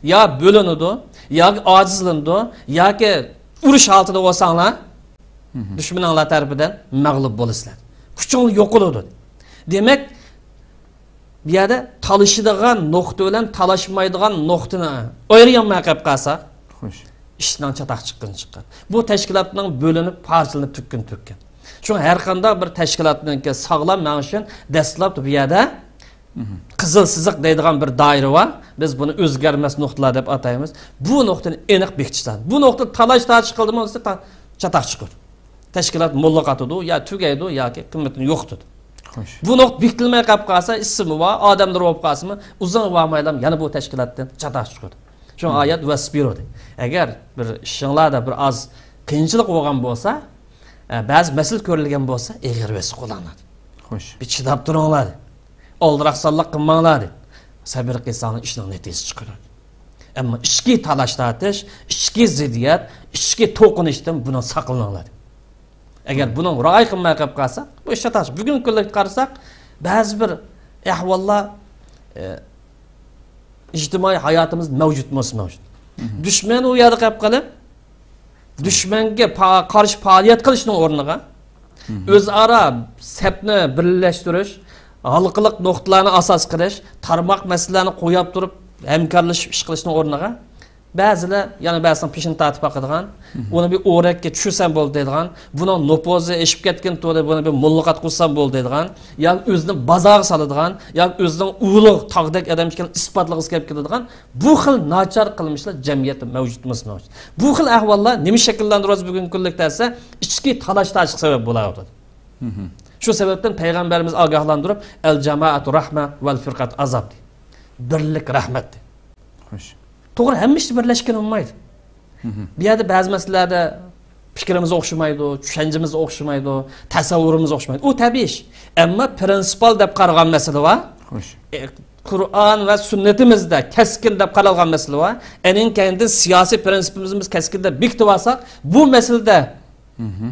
يا بۆلۈنىدۇ، ياكى ئاجىزلىنىدۇ، ياكى ئۇرۇش ھالىتىدە بولساڭلار، مھم. دۈشمىنىڭلار تەرىپىدىن مەغلۇپ بولىسىلەر. كۈچۈڭلار يوقىلىدۇ. دېمەك، بۇ يەردە تالىشىدىغان نۇقتا بىلەن تالاشمايدىغان نۇقتىنى ئايرىيالماي قېلىپ قالسا، خوش. ئىشنىڭ چاتاق چىققىنى چىققان. بۇ تەشكىلاتنىڭ بۆلۈنۈپ، پارچىلىنىپ تۈگكىنى تۈگكەن. شۇڭا ھەر قانداق بىر تەشكىلاتنىڭكى ساغلام مېڭىشى ئۈچۈن دەسلەپتە بۇ يەردە مھم. قىزىل سىزىق دەيدىغان بىر دائىرە بار. بىز بۇنى ئۆزگەرمەس نۇقتىلار دەپ ئاتايمىز. بۇ نۇقتىنى ئېنىق بېكىتىش لازىم. بۇ نۇقتا تالاش-تارتىش قىلدىمۇ دېسە، تا-، چاتاق چىقىدۇ. تەشكىلات موللا قاتىدۇ، يا تۈگەيدۇ، ياكى قىممىتىنى يوقىتىدۇ. خوش. بۇ نۇقتا بېكىتىلمەي قېلىپ قالسا، ئىسمى بار، ئادەملىرى بولۇپ قالسىمۇ، ئۇزۇنغا بارمايلا يەنە بۇ تەشكىلاتتىن چاتاق چىقىدۇ. شۇڭا مھم. ئايەت ۋەسبىرۇ دەيدۇ. ئەگەر بىر ئىشىڭلاردا بىر ئاز قىيىنچىلىق بولغان بولسا، ئە، بەزى مەسىلە كۆرۈلگەن بولسا، ئېغىر ۋەسىيەت قىلىڭلار. خوش. بىر چىداپ تۇرۇڭلار. ئالدىراقسانلىق قىلماڭلار. سەۋر قىلساڭلار ئىشنىڭ نەتىجىسى چىقىدۇ. ئەمما ئىچكى تالاش-تارتىش، ئىچكى زىددىيەت، ئىچكى توقۇنۇشتىن بۇنى ساقلىنىڭلار. ئەگەر بۇنى رىئايە قىلماي قېلىپ قالساق، بۇ ئىش چاتاق. بۈگۈنكى كۈنلۈككە قارىساق، بەزى بىر ئەھۋاللار، ئە، ئىجتىمائىي ھاياتىمىزدا مەۋجۇت بولسا مەۋجۇت. دۈشمەن ئۇ يەردە قېلىپ قېلىپ، دۈشمەنگە پا-، قارشى پائالىيەت قىلىشنىڭ ئورنىغا، ئۆزئارا سەپنى بىرلەشتۈرۈش، ھالقىلىق نۇقتىلارنى ئاساس قىلىش، تارماق مەسىلىلەرنى قويۇپ تۇرۇپ، ھەمكارلىشىپ ئىش قىلىشنىڭ ئورنىغا، بەزىلەر يەنە بەزىنىڭ پېشىنى تارتىپ باقىدىغان، ئۇنى بىر ئورەككە چۈشۈرسەم بولدى دەيدىغان، بۇنىڭ نوپۇزى ئېشىپ كەتكىن تۇردى، بۇنى بىر مۇللىقات قىلسام بولدى دەيدىغان، ياكى ئۆزىنى بازارغا سالىدىغان، ياكى ئۆزىنىڭ ئۇلۇغ تاغدەك ئادەم ئىكەنلىكىنى ئىسپاتلىغۇسى كېلىپ كېتىدىغان بۇ خىل ناچار قىلمىشلار جەمئىيەتتە مەۋجۇت ئەمەسمۇ؟ بۇ خىل ئەھۋاللار نېمە شەكىللەندۈرۈۋاتىدۇ بۈگۈنكى كۈنلۈكتە دېسە، ئىچكى تالاش-تارتىشقا سەۋەب بولاۋاتىدۇ. شۇ سەۋەبتىن پەيغەمبىرىمىز ئاگاھلاندۇرۇپ، «ئەل جامائەتۇ رەھمە ۋەل فۇرقەت ئازاب» دېدى. بىرلىك رەھمەت دېدى. توغرا، ھەممە ئىشتا بىرلەشكىلى بولمايدۇ. بۇ يەردە بەزى مەسىلىلەردە پىكرىمىز ئوخشىمايدۇ، چۈشەنچىمىز ئوخشىمايدۇ، تەسەۋۋۇرىمىز ئوخشىمايدۇ. ئۇ تەبىئىي ئىش. ئەمما پرىنسىپال دەپ قارىغان مەسىلە بار. ئە، قۇرئان ۋە سۈننىتىمىزدە كەسكىن دەپ قارالغان مەسىلە بار. ئەنىڭ كەينىدىن سىياسىي پرىنسىپىمىزنى بىز كەسكىن دەپ بېكىتىۋالساق، بۇ مەسىلىدە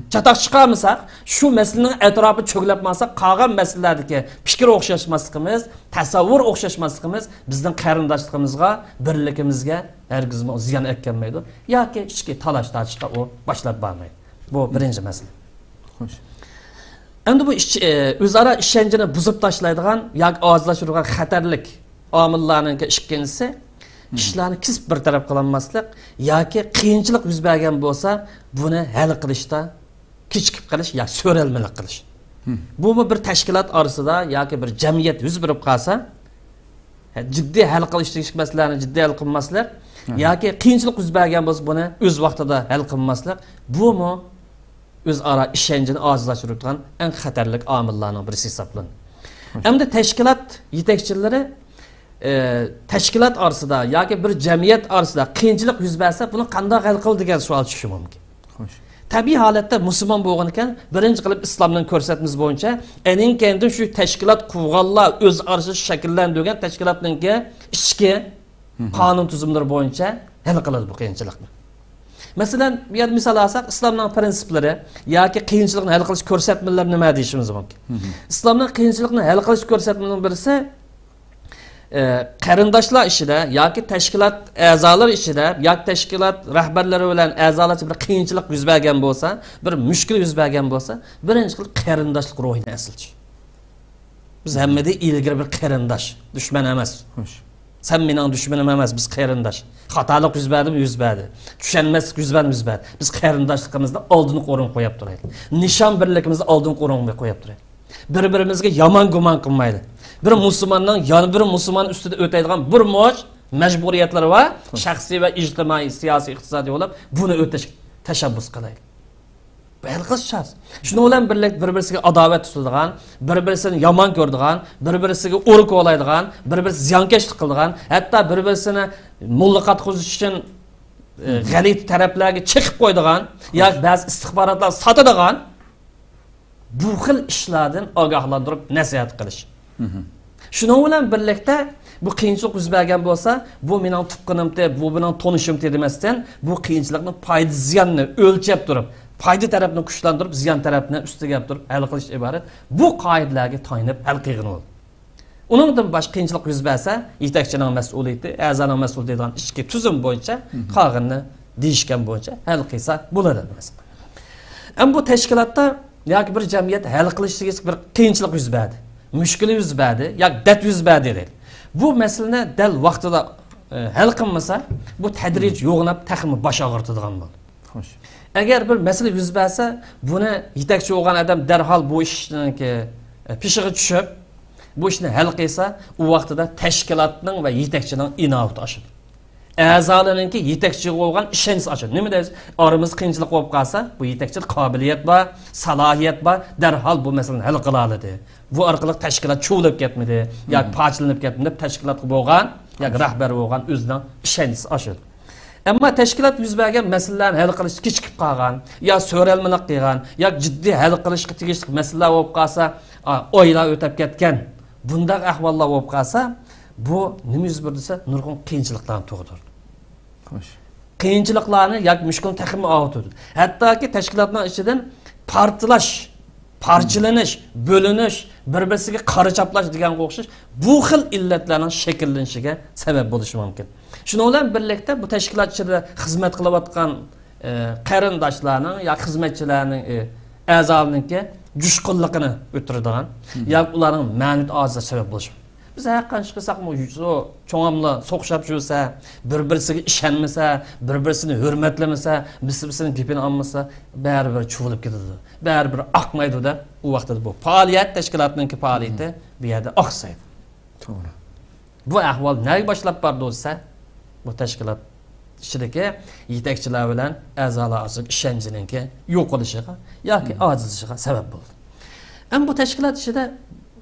چاتاق چىقارمىساق، شۇ مەسىلىنىڭ ئەتراپىدا چۆگىلەپ ماڭساق، قالغان مەسىلىلەردىكى پىكىر ئوخشاشماسلىقىمىز، تەسەۋۋۇر ئوخشاشماسلىقىمىز بىزنىڭ قېرىنداشلىقىمىزغا، بىرلىكىمىزگە ھەرگىزمۇ زىيان ئەكەلمەيدۇ. ياكى ئىچكى تالاش-تارتىشقا ئۇ باشلاپ بارمايدۇ. بۇ بىرىنچى مەسىلە. خوش. ئەمدى بۇ ئىچ-، ئى، ئۆزئارا ئىشەنچىنى بۇزۇپ تاشلايدىغان ياكى ئاجىزلاشتۇرىدىغان خەتەرلىك ئامىللارنىڭكى ئىككىنچىسى، ئىشلارنى كېسىپ بىر تەرەپ قىلالماسلىق ياكى قىيىنچىلىق يۈز بەرگەن بولسا، بۇنى ھەل قىلىشتا كېچىكىپ قېلىش يا سۆرەلمىلىك قىلىش. بۇمۇ بىر تەشكىلات ئارىسىدا ياكى بىر جەمئىيەت يۈز بېرىپ قالسا، جىددىي ھەل قىلىش تېگىشلىك مەسىلىلەرنى جىددىي ھەل قىلماسلىق ياكى قىيىنچىلىق يۈز بەرگەن بولسا، بۇنى ئۆز ۋاقتىدا ھەل قىلماسلىق، بۇمۇ ئۆزئارا ئىشەنچنى ئاجىزلاشتۇرىدىغان ئەڭ خەتەرلىك ئامىللارنىڭ بىرسى ھېسابلىنىدۇ. ئەمدى تەشكىلات يېتەكچىلىرى، ئى، تەشكىلات ئارىسىدا ياكى بىر جەمئىيەت ئارىسىدا قىيىنچىلىق يۈز بەرسە، بۇنى قانداق ھەل قىلىدۇ دېگەن سوئال چۈشۈشى مۇمكىن. خوش. تەبىئىي ھالەتتە مۇسۇلمان بولغىنىكەن، بىرىنچى قىلىپ ئىسلامنىڭ كۆرسەتمىسى بويىچە، ئەنىڭ كەينىدىن شۇ تەشكىلات قۇرغانلار ئۆز ئارىسىدا شەكىللەندۈرگەن تەشكىلاتنىڭكى ئىچكى قانۇن تۈزۈملىرى بويىچە ھەل قىلىدۇ بۇ قىيىنچىلىقنى. مەسىلەن، بۇ يەردە مىسال ئالساق، ئىسلامنىڭ پرىنسىپلىرى ياكى قىيىنچىلىقنى ھەل قىلىش كۆرسەتمىلىرى نېمە دېيىشىمىز مۇمكىن؟ ئىسلامنىڭ قىيىنچىلىقنى ھەل قىلىش كۆرسەتمىلىرىنىڭ بىرسى، ئە، قېرىنداشلار ئىچىدە ياكى تەشكىلات ئەزالىرى ئىچىدە ياكى تەشكىلات رەھبەرلىرى بىلەن ئەزالارچە بىر قىيىنچىلىق يۈز بەرگەن بولسا، بىر مۈشكۈل يۈز بەرگەن بولسا، بىرىنچى قىلىپ قېرىنداشلىق روھىنى ئەسلىتىش. بىز ھەممىدىن ئىلگىرى بىر قېرىنداش، دۈشمەن ئەمەس. خوش. سەن مېنىڭ دۈشمىنىم ئەمەس، بىز قېرىنداش. خاتالىق يۈز بەردىمۇ يۈز بەردى. چۈشەنمەسلىك يۈز بەردىمۇ يۈز بەردى. بىز قېرىنداشلىقىمىزنى ئالدىنقى ئورۇنغا قويۇپ تۇرايلى. نىشان بىرلىكىمىزنى ئالدىنقى ئورۇنغا قويۇپ تۇرايلى. بىر-بىرىمىزگە يامان گۇمان قىلمايلى. بىر مۇسۇلماننىڭ يەنە بىر مۇسۇلمان ئۈستىدە ئۆتەيدىغان بىر مۇنچە مەجبۇرىيەتلىرى بار. شەخسىي ۋە ئىجتىمائىي، سىياسىي، ئىقتىسادىي بولۇپ، بۇنى ئۆتەشكە تەشەببۇس قىلايلى. بۇ ھەل قىلىش چارىسى. شۇنىڭ بىلەن بىرلىك بىر-بىرسىگە ئاداۋەت تۇتىدىغان، بىر-بىرسىنى يامان كۆرىدىغان، بىر-بىرسىگە ئۇرۇق كولايدىغان، بىر-بىرسىگە زىيانكەشلىك قىلىدىغان، ھەتتا بىر-بىرسىنى مۇللىقات قىلىش ئۈچۈن، ئە، غەلىتە تەرەپلەرگە چېقىپ قويىدىغان ياكى بەزى ئىستىخباراتلار ساتىدىغان بۇ خىل ئىشلاردىن ئاگاھلاندۇرۇپ نەسىھەت قىلىش. شۇنىڭ بىلەن بىرلىكتە، بۇ قىيىنچىلىق يۈز بەرگەن بولسا، بۇ مېنىڭ تۇغقىنىمتى، بۇ مېنىڭ تونۇشۇمتى دېمەستىن، بۇ قىيىنچىلىقنىڭ پايدا زىيانىنى ئۆلچەپ تۇرۇپ، پايدا تەرەپنى كۈچلەندۈرۈپ، زىيان تەرەپنى ئۈستىگە ئېلىپ تۇرۇپ ھەل قىلىش ئىبارەت. بۇ قائىدىلەرگە تايىنىپ ھەل قىلغىنى بولىدۇ. ئۇنىڭدىن باشقا قىيىنچىلىق يۈز بەرسە، يېتەكچىنىڭ مەسئۇلىيىتى، ئەزانىڭ مەسئۇلىيىتى دەيدىغان ئىچكى تۈزۈم بويىچە قالغىنىنى دېيىشكەن بويىچە ھەل قىلسا بولىدۇ دېمەس. ئەمما بۇ تەشكىلاتتا ياكى بىر جەمئىيەت ھەل قىلىش دېگەن بىر قىيىنچىلىق يۈز بەردى، مۈشكۈل يۈز بەردى ياكى دەرد يۈز بەردى دەيلى. بۇ مەسىلىنى دەل ۋاقتىدا، ئە، ھەل قىلمىسا، بۇ تەدرىجىي يوغىناپ تېخىمۇ باش ئاغرىتىدىغان بولىدۇ. خوش. ئەگەر بىر مەسىلە يۈز بەرسە، بۇنى يېتەكچى بولغان ئادەم دەرھال بۇ ئىشنىڭكى، ئە، پېشىغا چۈشۈپ، بۇ ئىشنى ھەل قىلسا، ئۇ ۋاقتىدا تەشكىلاتنىڭ ۋە يېتەكچىنىڭ ئىناۋىتى ئاشىدۇ. ئەزالىرىنىڭكى يېتەكچىگە بولغان ئىشەنچى ئاشىدۇ. نېمە دەيسىز؟ ئارىمىزدا قىيىنچىلىق بولۇپ قالسا، بۇ يېتەكچىدە قابىلىيەت بار، سالاھىيەت بار، دەرھال بۇ مەسىلىنى ھەل قىلالىدى. بۇ ئارقىلىق تەشكىلات چۇۋۇلۇپ كەتمىدى ياكى پارچىلىنىپ كەتمىدى دەپ تەشكىلاتقا بولغان ياكى رەھبەر بولغان ئۆزىنىڭ ئىشەنچىسى ئاشىدۇ. ئەمما تەشكىلات يۈز بەرگەن مەسىلىلەرنى ھەل قىلىشتا كېچىكىپ قالغان يا سۆرەلمىلىك قىلغان ياكى جىددىي ھەل قىلىشقا تېگىشلىك مەسىلىلەر بولۇپ قالسا، ئا، ئايلار ئۆتۈپ كەتكەن بۇنداق ئەھۋاللار بولۇپ قالسا، بۇ نېمە يۈز بېرىدۇ دېسە، نۇرغۇن قىيىنچىلىقلارنى تۇغدۇرىدۇ. خوش. قىيىنچىلىقلارنى ياكى مۈشكۈلنى تېخىمۇ ئاغرىتىدۇ. ھەتتاكى تەشكىلاتنىڭ ئىچىدىن پارتلاش پارچىلىنىش، بۆلۈنۈش، بىر-بىرسىگە قارا چاپلاش دېگەنگە ئوخشاش بۇ خىل ئىللەتلەرنىڭ شەكىللىنىشىگە سەۋەب بولۇشى مۇمكىن. شۇنىڭ بىلەن بىرلىكتە بۇ تەشكىلات ئىچىدە خىزمەت قىلىۋاتقان، ئە، قېرىنداشلارنىڭ يا خىزمەتچىلەرنىڭ، ئە، ئەزالىرىنىڭكى جۇشقۇنلۇقىنى ئۆتۈرىدىغان ياكى ئۇلارنىڭ مەنىۋىيەت ئاجىزلىقىغا سەۋەب بولۇشى مۇمكىن. بىز ھەر قانچە قىلساقمۇ، شۇ چوڭاملا سوقۇشاپ يۈرسە، بىر-بىرسىگە ئىشەنمىسە، بىر-بىرسىنى ھۆرمەتلىمىسە، بىرسى-بىرسىنىڭ گېپىنى ئالمىسا، بەرىبىر چۇۋۇلۇپ كېتىدۇ. بەرىبىر ئاقمايدۇ-دە، ئۇ ۋاقتىدا بۇ پائالىيەت، تەشكىلاتنىڭكى پائالىيىتى بۇ يەردە ئاقسايدۇ. توغرا. بۇ ئەھۋال نەگە باشلاپ بارىدۇ دېسە، بۇ تەشكىلات ئىچىدىكى يېتەكچىلەر بىلەن ئەزالار ئارىسىدىكى ئىشەنچنىڭكى يوقىلىشىغا ياكى ئاجىزلىشىشىغا سەۋەب بولىدۇ. ئەمما بۇ تەشكىلات ئىچىدە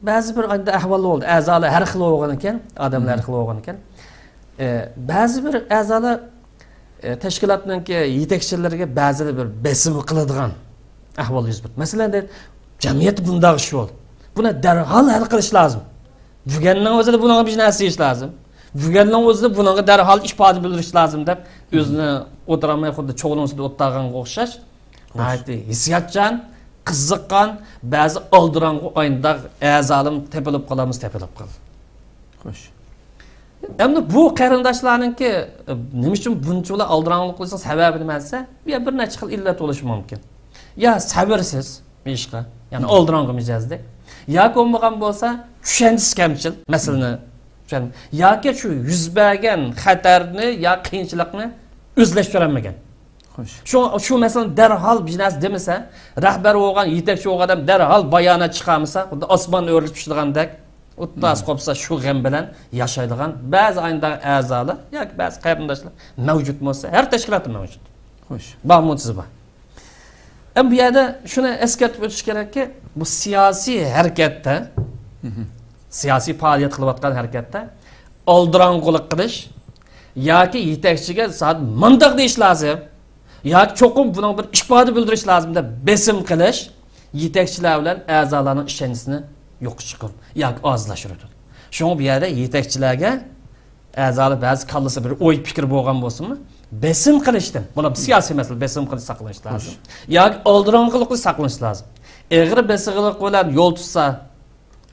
بەزى بىر ئەھۋال بولدى. ئەزالار ھەر خىل بولغان ئىكەن، ئادەملەر ھەر خىل بولغان ئىكەن. ئە، بەزى بىر ئەزالار، ئە، تەشكىلاتنىڭكى يېتەكچىلىرىگە بەزىدە بىر بېسىم قىلىدىغان ئەھۋال يۈز بەردى. مەسىلەن، دەيدۇ، جەمئىيەتتە بۇنداق ئىش بولدى. بۇنى دەرھال ھەل قىلىش لازىم. بۈگۈننىڭ ئۆزىدە بۇنىڭغا بىر نەرسە دېيىش لازىم. بۈگۈننىڭ ئۆزىدە بۇنىڭغا دەرھال ئىپادە بىلدۈرۈش لازىم دەپ، ئۆزىنى ئولتۇرالماي خۇددى چوغنىڭ ئۈستىدە ئولتۇرغانغا ئوخشاش، ناھايىتى ھېسسىياتچان، قىزىققان، بەزى ئالدىراڭغۇ ئاينداق ئەزالىرىم تېپىلىپ قالامىز، تېپىلىپ قالدى. خوش. ئەمدى بۇ قېرىنداشلارنىڭكى، ئە، نېمە ئۈچۈن بۇنچىۋالا ئالدىراڭغۇلۇق قىلىشنىڭ سەۋەبى نېمە دېسە، بۇ يەردە بىر نەچچە خىل ئىللەت بولۇشى مۇمكىن. يا سەۋرسىز بۇ ئىشقا، يەنى ئالدىراڭغۇ مىجەزدەك. ياكى بولمىغان بولسا چۈشەنچىسى كەمچىل مەسىلىنى چۈشەن-، ياكى شۇ يۈز بەرگەن خەتەرنى يا قىيىنچىلىقنى ئۆزلەشتۈرەلمىگەن. خوش. شۇ، شۇ مەسىلىنى دەرھال بىر نەرسە دېمىسە، رەھبەر بولغان، يېتەكچى بولغان ئادەم دەرھال بايانات چىقارمىسا، خۇددى ئاسمان ئۆرۈلۈپ چۈشىدىغاندەك، ئۇ تاس قوپسا شۇ غەم بىلەن ياشايدىغان بەزى ئاينداق ئەزالار ياكى بەزى قېرىنداشلار مەۋجۇت بولسا، ھەر تەشكىلاتتا مەۋجۇت. خوش. بار مۇنتىزى بار. ئەمما بۇ يەردە شۇنى ئەسكەرتىپ ئۆتۈش كېرەككى، بۇ سىياسىي ھەرىكەتتە، سىياسىي پائالىيەت قىلىۋاتقان ھەرىكەتتە ئالدىراڭغۇلۇق قىلىش ياكى يېتەكچىگە زادى مانداق دېيىش لازىم ياكى چوقۇم بۇنىڭ بىر ئىپادە بىلدۈرۈش لازىم دەپ بېسىم قىلىش يېتەكچىلەر بىلەن ئەزالارنىڭ ئىشەنچىسىنى يوققا چىقىرىدۇ ياكى ئاجىزلاشتۇرىدۇ. شۇڭا بۇ يەردە يېتەكچىلەرگە ئەزالار بەزى كاللىسى بىر ئوي پىكىر بولغان بولسىمۇ، بېسىم قىلىشتىن، بۇلار سىياسىي مەسىلە، بېسىم قىلىش ساقلىنىش لازىم. ياكى ئالدىراڭغۇلۇقنى ساقلىنىش لازىم. ئېغىر بېسىقلىق بىلەن يول تۇتسا،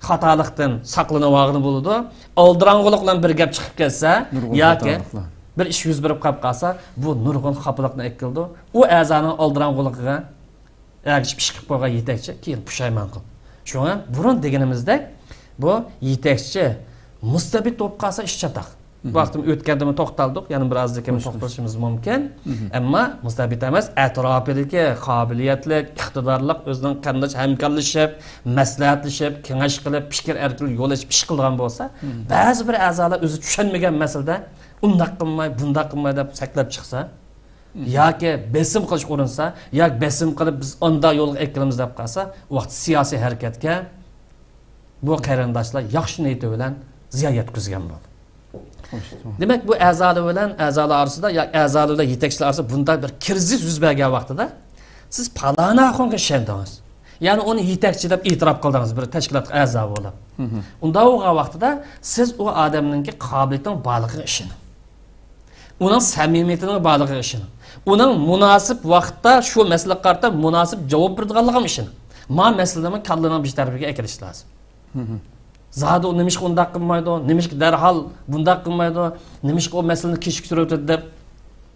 خاتالىقتىن ساقلىنىۋالغىلى بولىدۇ. ئالدىراڭغۇلۇق بىلەن بىر گەپ چىقىپ كەتسە، ياكى بىر ئىش يۈز بېرىپ قاپ قالسا، بۇ نۇرغۇن خاپىلىقنى ئەكېلىدۇ. ئۇ ئەزانىڭ ئالدىراڭغۇلۇقىغا ئەگىشىپ ئىش قىلىپ قويغان يېتەكچى كېيىن پۇشايمان قىلىدۇ. شۇڭا بۇرۇن دېگىنىمىزدەك، بۇ يېتەكچى مۇستەبىت بولۇپ قالسا ئىش چاتاق. بۇ ھەقتە ئۆتكەندىمۇ توختالدۇق، يەنە بىر ئازدىن كېيىن توختىلىشىمىز مۇمكىن. ئەمما مۇستەبىت ئەمەس، ئەتراپىدىكى قابىلىيەتلىك، ئىقتىدارلىق، ئۆزىنىڭ قېرىنداش ھەمكارلىشىپ، مەسلىھەتلىشىپ، كېڭەش قىلىپ، پىكىر ئەركىنلىكى يول ئېچىپ ئىش قىلىدىغان بولسا، بەزى بىر ئەزالار ئۆزى چۈشەنمىگەن مەسىلىدە ئۇنداق قىلماي، بۇنداق قىلماي دەپ سەكلەپ چىقسا، ياكى بېسىم قىلىشقا ئۇرۇنسا، ياكى بېسىم قىلىپ بىز ئاندا يولغا ئەكېلىمىز دەپ قالسا، ئۇ ۋاقىتتا سىياسىي ھەرىكەتكە بۇ قېرىنداشلار ياخشى نىيىتى بىلەن زىيان يەتكۈزگەن بولدى. دېمەك، بۇ ئەزالار بىلەن ئەزالار ئارىسىدا ياكى ئەزالار بىلەن يېتەكچىلەر ئارىسىدا بۇنداق بىر كىرىزىس يۈز بەرگەن ۋاقتىدا سىز پالانى ئاخۇنغا ئىشەندىڭىز. يەنى ئۇنى يېتەكچى دەپ ئېتىراپ قىلدىڭىز بىر تەشكىلاتقا ئەزا بولۇپ. ئۇنداق بولغان ۋاقتىدا سىز ئۇ ئادەمنىڭكى قابىلىيىتىنىڭ بارلىقىغا ئىشىنىڭ. ئۇنىڭ سەمىمىيىتىنىڭ بارلىقىغا ئىشىنىڭ. ئۇنىڭ مۇناسىپ ۋاقىتتا شۇ مەسىلىگە قارىتا مۇناسىپ جاۋاب بېرىدىغانلىقىغا ئىشىنىڭ. ما مەسىلىنىمۇ كاللىنىڭ بىر تەرىپىگە ئەكېلىش لازىم. زادى ئۇ نېمىشقا ئۇنداق قىلمايدۇ، نېمىشقا دەرھال بۇنداق قىلمايدۇ، نېمىشقا ئۇ مەسىلىنى كېچىكتۈرۈۋېتىدۇ دەپ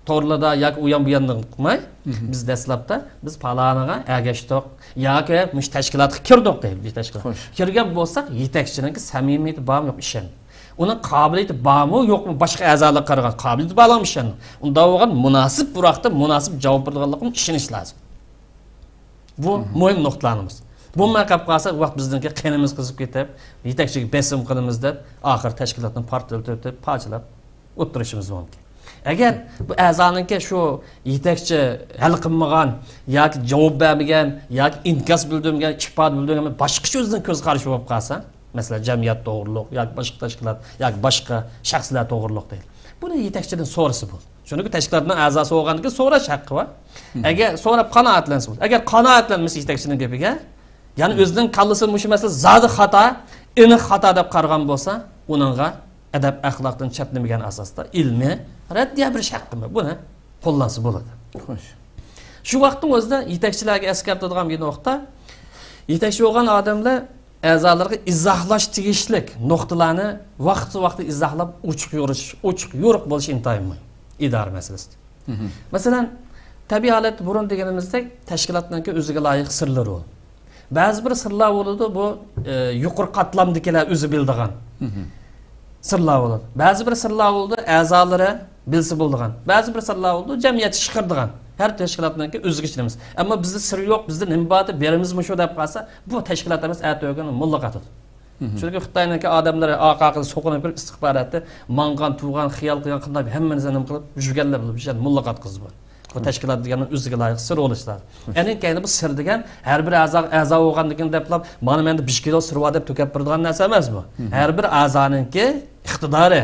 تورلىدا ياكى ئۇيان بۇياندىن قىلماي، بىز دەسلەپتە بىز پالانىغا ئەگەشتۇق ياكى مۇشۇ تەشكىلاتقا كىردۇق دەيلى، بىر تەشكىلات. خوش. كىرگەن بولساق، يېتەكچىنىڭكى سەمىمىيىتى بارمۇ يوقمۇ ئىشەن. ئۇنىڭ قابىلىيىتى بارمۇ يوقمۇ، باشقا ئەزالارغا قارىغان قابىلىيىتى بارلىقىمۇ ئىشەن. ئۇنداق بولغان مۇناسىپ بۇ ھەقتە مۇناسىپ جاۋاب بېرىدىغانلىقىمۇ ئىشىنىش لازىم. بۇ مۇھىم نۇقتىلارنىمىز. بولماي قاپ قالسا، ۋاقىت بىزنىڭكى قېنىمىز قىزىپ كېتىپ، يېتەكچىگە بېسىم قىلىمىز دەپ، ئاخىر تەشكىلاتنى پارتلىتىپ، پارچىلاپ ئولتۇرۇشىمىز مۇمكىن. ئەگەر بۇ ئەزانىڭكى شۇ يېتەكچى ھەل قىلمىغان ياكى جاۋاب بەرمىگەن ياكى ئىنكاس بىلدۈرمىگەن، ئىپادە بىلدۈرمىگەن، باشقىچە ئۆزىنىڭ كۆز قارىشى بولۇپ قالسا، مەسىلەن، جەمئىيەت توغرۇلۇق ياكى باشقا تەشكىلات ياكى باشقا شەخسلەر توغرۇلۇق دەيلى. بۇنى يېتەكچىدىن سورىسا بولىدۇ. چۈنكى تەشكىلاتنىڭ ئەزاسى بولغاندىن كېيىن سوراش ھەققى بار. ئەگەر سوراپ قانائەتلەنسە بولىدۇ. ئەگەر قانائەتلەنمىسە يېتەكچىنىڭ گېپىگە، يەنى ئۆزىنىڭ كاللىسىدا مۇشۇ مەسىلە زادى خاتا، ئېنىق خاتا دەپ قارىغان بولسا، ئۇنىڭغا ئەدەپ ئەخلاقتىن چەتنىمىگەن ئاساستا ئىلمىي رەددىيە بېرىش ھەققى بار. بۇنى قوللانسا بولىدۇ. خوش. شۇ ۋاقىتنىڭ ئۆزىدە يېتەكچىلەرگە ئەسكەرتىدىغان بىر نۇقتا، يېتەكچى بولغان ئادەملەر ئەزالىرىغا ئىزاھلاش تېگىشلىك نۇقتىلارنى ۋاقتى ۋاقتىدا ئىزاھلاپ، ئوچۇق يورۇش، ئوچۇق يورۇق بولۇش ئىنتايىن مۇھىم ئىدارە مەسىلىسىدە. مەسىلەن، تەبىئىي ھالەتتە بۇرۇن دېگىنىمىزدەك تەشكىلاتنىڭكى ئۆزىگە لايىق سىرلىرى بولىدۇ. بەزى بىر سىرلار بولىدۇ، بۇ، ئە، يۇقىرى قاتلامدىكىلەر ئۆزى بىلىدىغان سىرلار بولىدۇ. بەزى بىر سىرلار بولىدۇ، ئەزالىرى بىلسە بولىدىغان. بەزى بىر سىرلار بولىدۇ، جەمئىيەتكە چىقىرىدىغان. ھەر تەشكىلاتنىڭكى ئۆزگىچىلىكى. ئەمما بىزدە سىر يوق، بىزدە نېمە بار دەپ بېرىمىز مۇشۇ دەپ قالسا، بۇ تەشكىلات ئەمەس، ئەتە ئۆگۈن موللا قاتىدۇ. چۈنكى خىتاينىڭكى ئادەملىرى ئارقا ئارقىدىن سوقۇنۇپ كىرىپ ئىستىخباراتتا ماڭغان، تۇرغان، خىيال قىلغان، قانداق ھەممىنى نېمە قىلىپ، يۈرگەنلەر بولۇپ، يەنە موللا قاتقۇزىدۇ. بۇ تەشكىلات دېگەننىڭ ئۆزىگە لايىق سىر ئولۇشلار. يەنى كەينى بۇ سىر دېگەن ھەر بىر ئەزا، ئەزا بولغاندىن كېيىن دەپلا، مانا مەندە بىر كىلو سىر بار دەپ تۆكۈپ بېرىدىغان نەرسە ئەمەس بۇ. ھەر بىر ئەزانىڭكى ئىقتىدارى،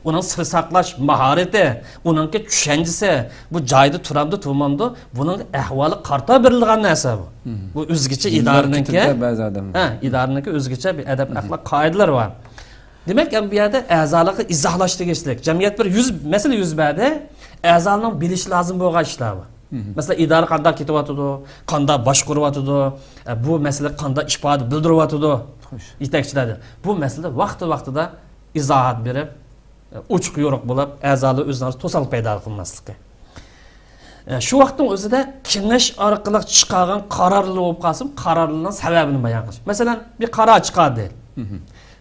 ئۇنىڭ سىر ساقلاش ماھارىتى، ئۇنىڭكى چۈشەنچىسى، بۇ جايدا تۇرامدۇ، تۇرمامدۇ، بۇنىڭ ئەھۋالى قارىتا بېرىلىدىغان نەرسە بۇ. بۇ ئۆزگىچە ئىدارىنىڭكى، بەزى ئادەم. ھە، ئىدارىنىڭكى ئۆزگىچە بىر ئەدەپ ئەخلاق قائىدىلىرى بار. دېمەك، ئەمدى بۇ يەردە ئەزالارغا ئىزاھلاش تېگىشلىك. جەمئىيەت بىر يۈز، مەسىلە يۈز بەردى. ئەزالارنىڭ بىلىشى لازىم بولغان ئىشلار بار. مەسىلەن، ئىدارە قانداق كېتىۋاتىدۇ، قانداق باشقۇرۇۋاتىدۇ، ئە، بۇ مەسىلە قانداق ئىپادە بىلدۈرۈۋاتىدۇ يېتەكچىلەردە. بۇ مەسىلىدە ۋاقتى ۋاقتىدا ئىزاھات بېرىپ، ئە، ئوچۇق يورۇق بولۇپ، ئەزالار ئۆزئارا توسالغۇ پەيدا قىلماسلىقى. ئە، شۇ ۋاقىتنىڭ ئۆزىدە كېڭەش ئارقىلىق چىقارغان قارارلار بولۇپ قالسىمۇ، قارارلارنىڭ سەۋەبىنى بايان قىلىش. مەسىلەن، بىر قارار چىقاردى.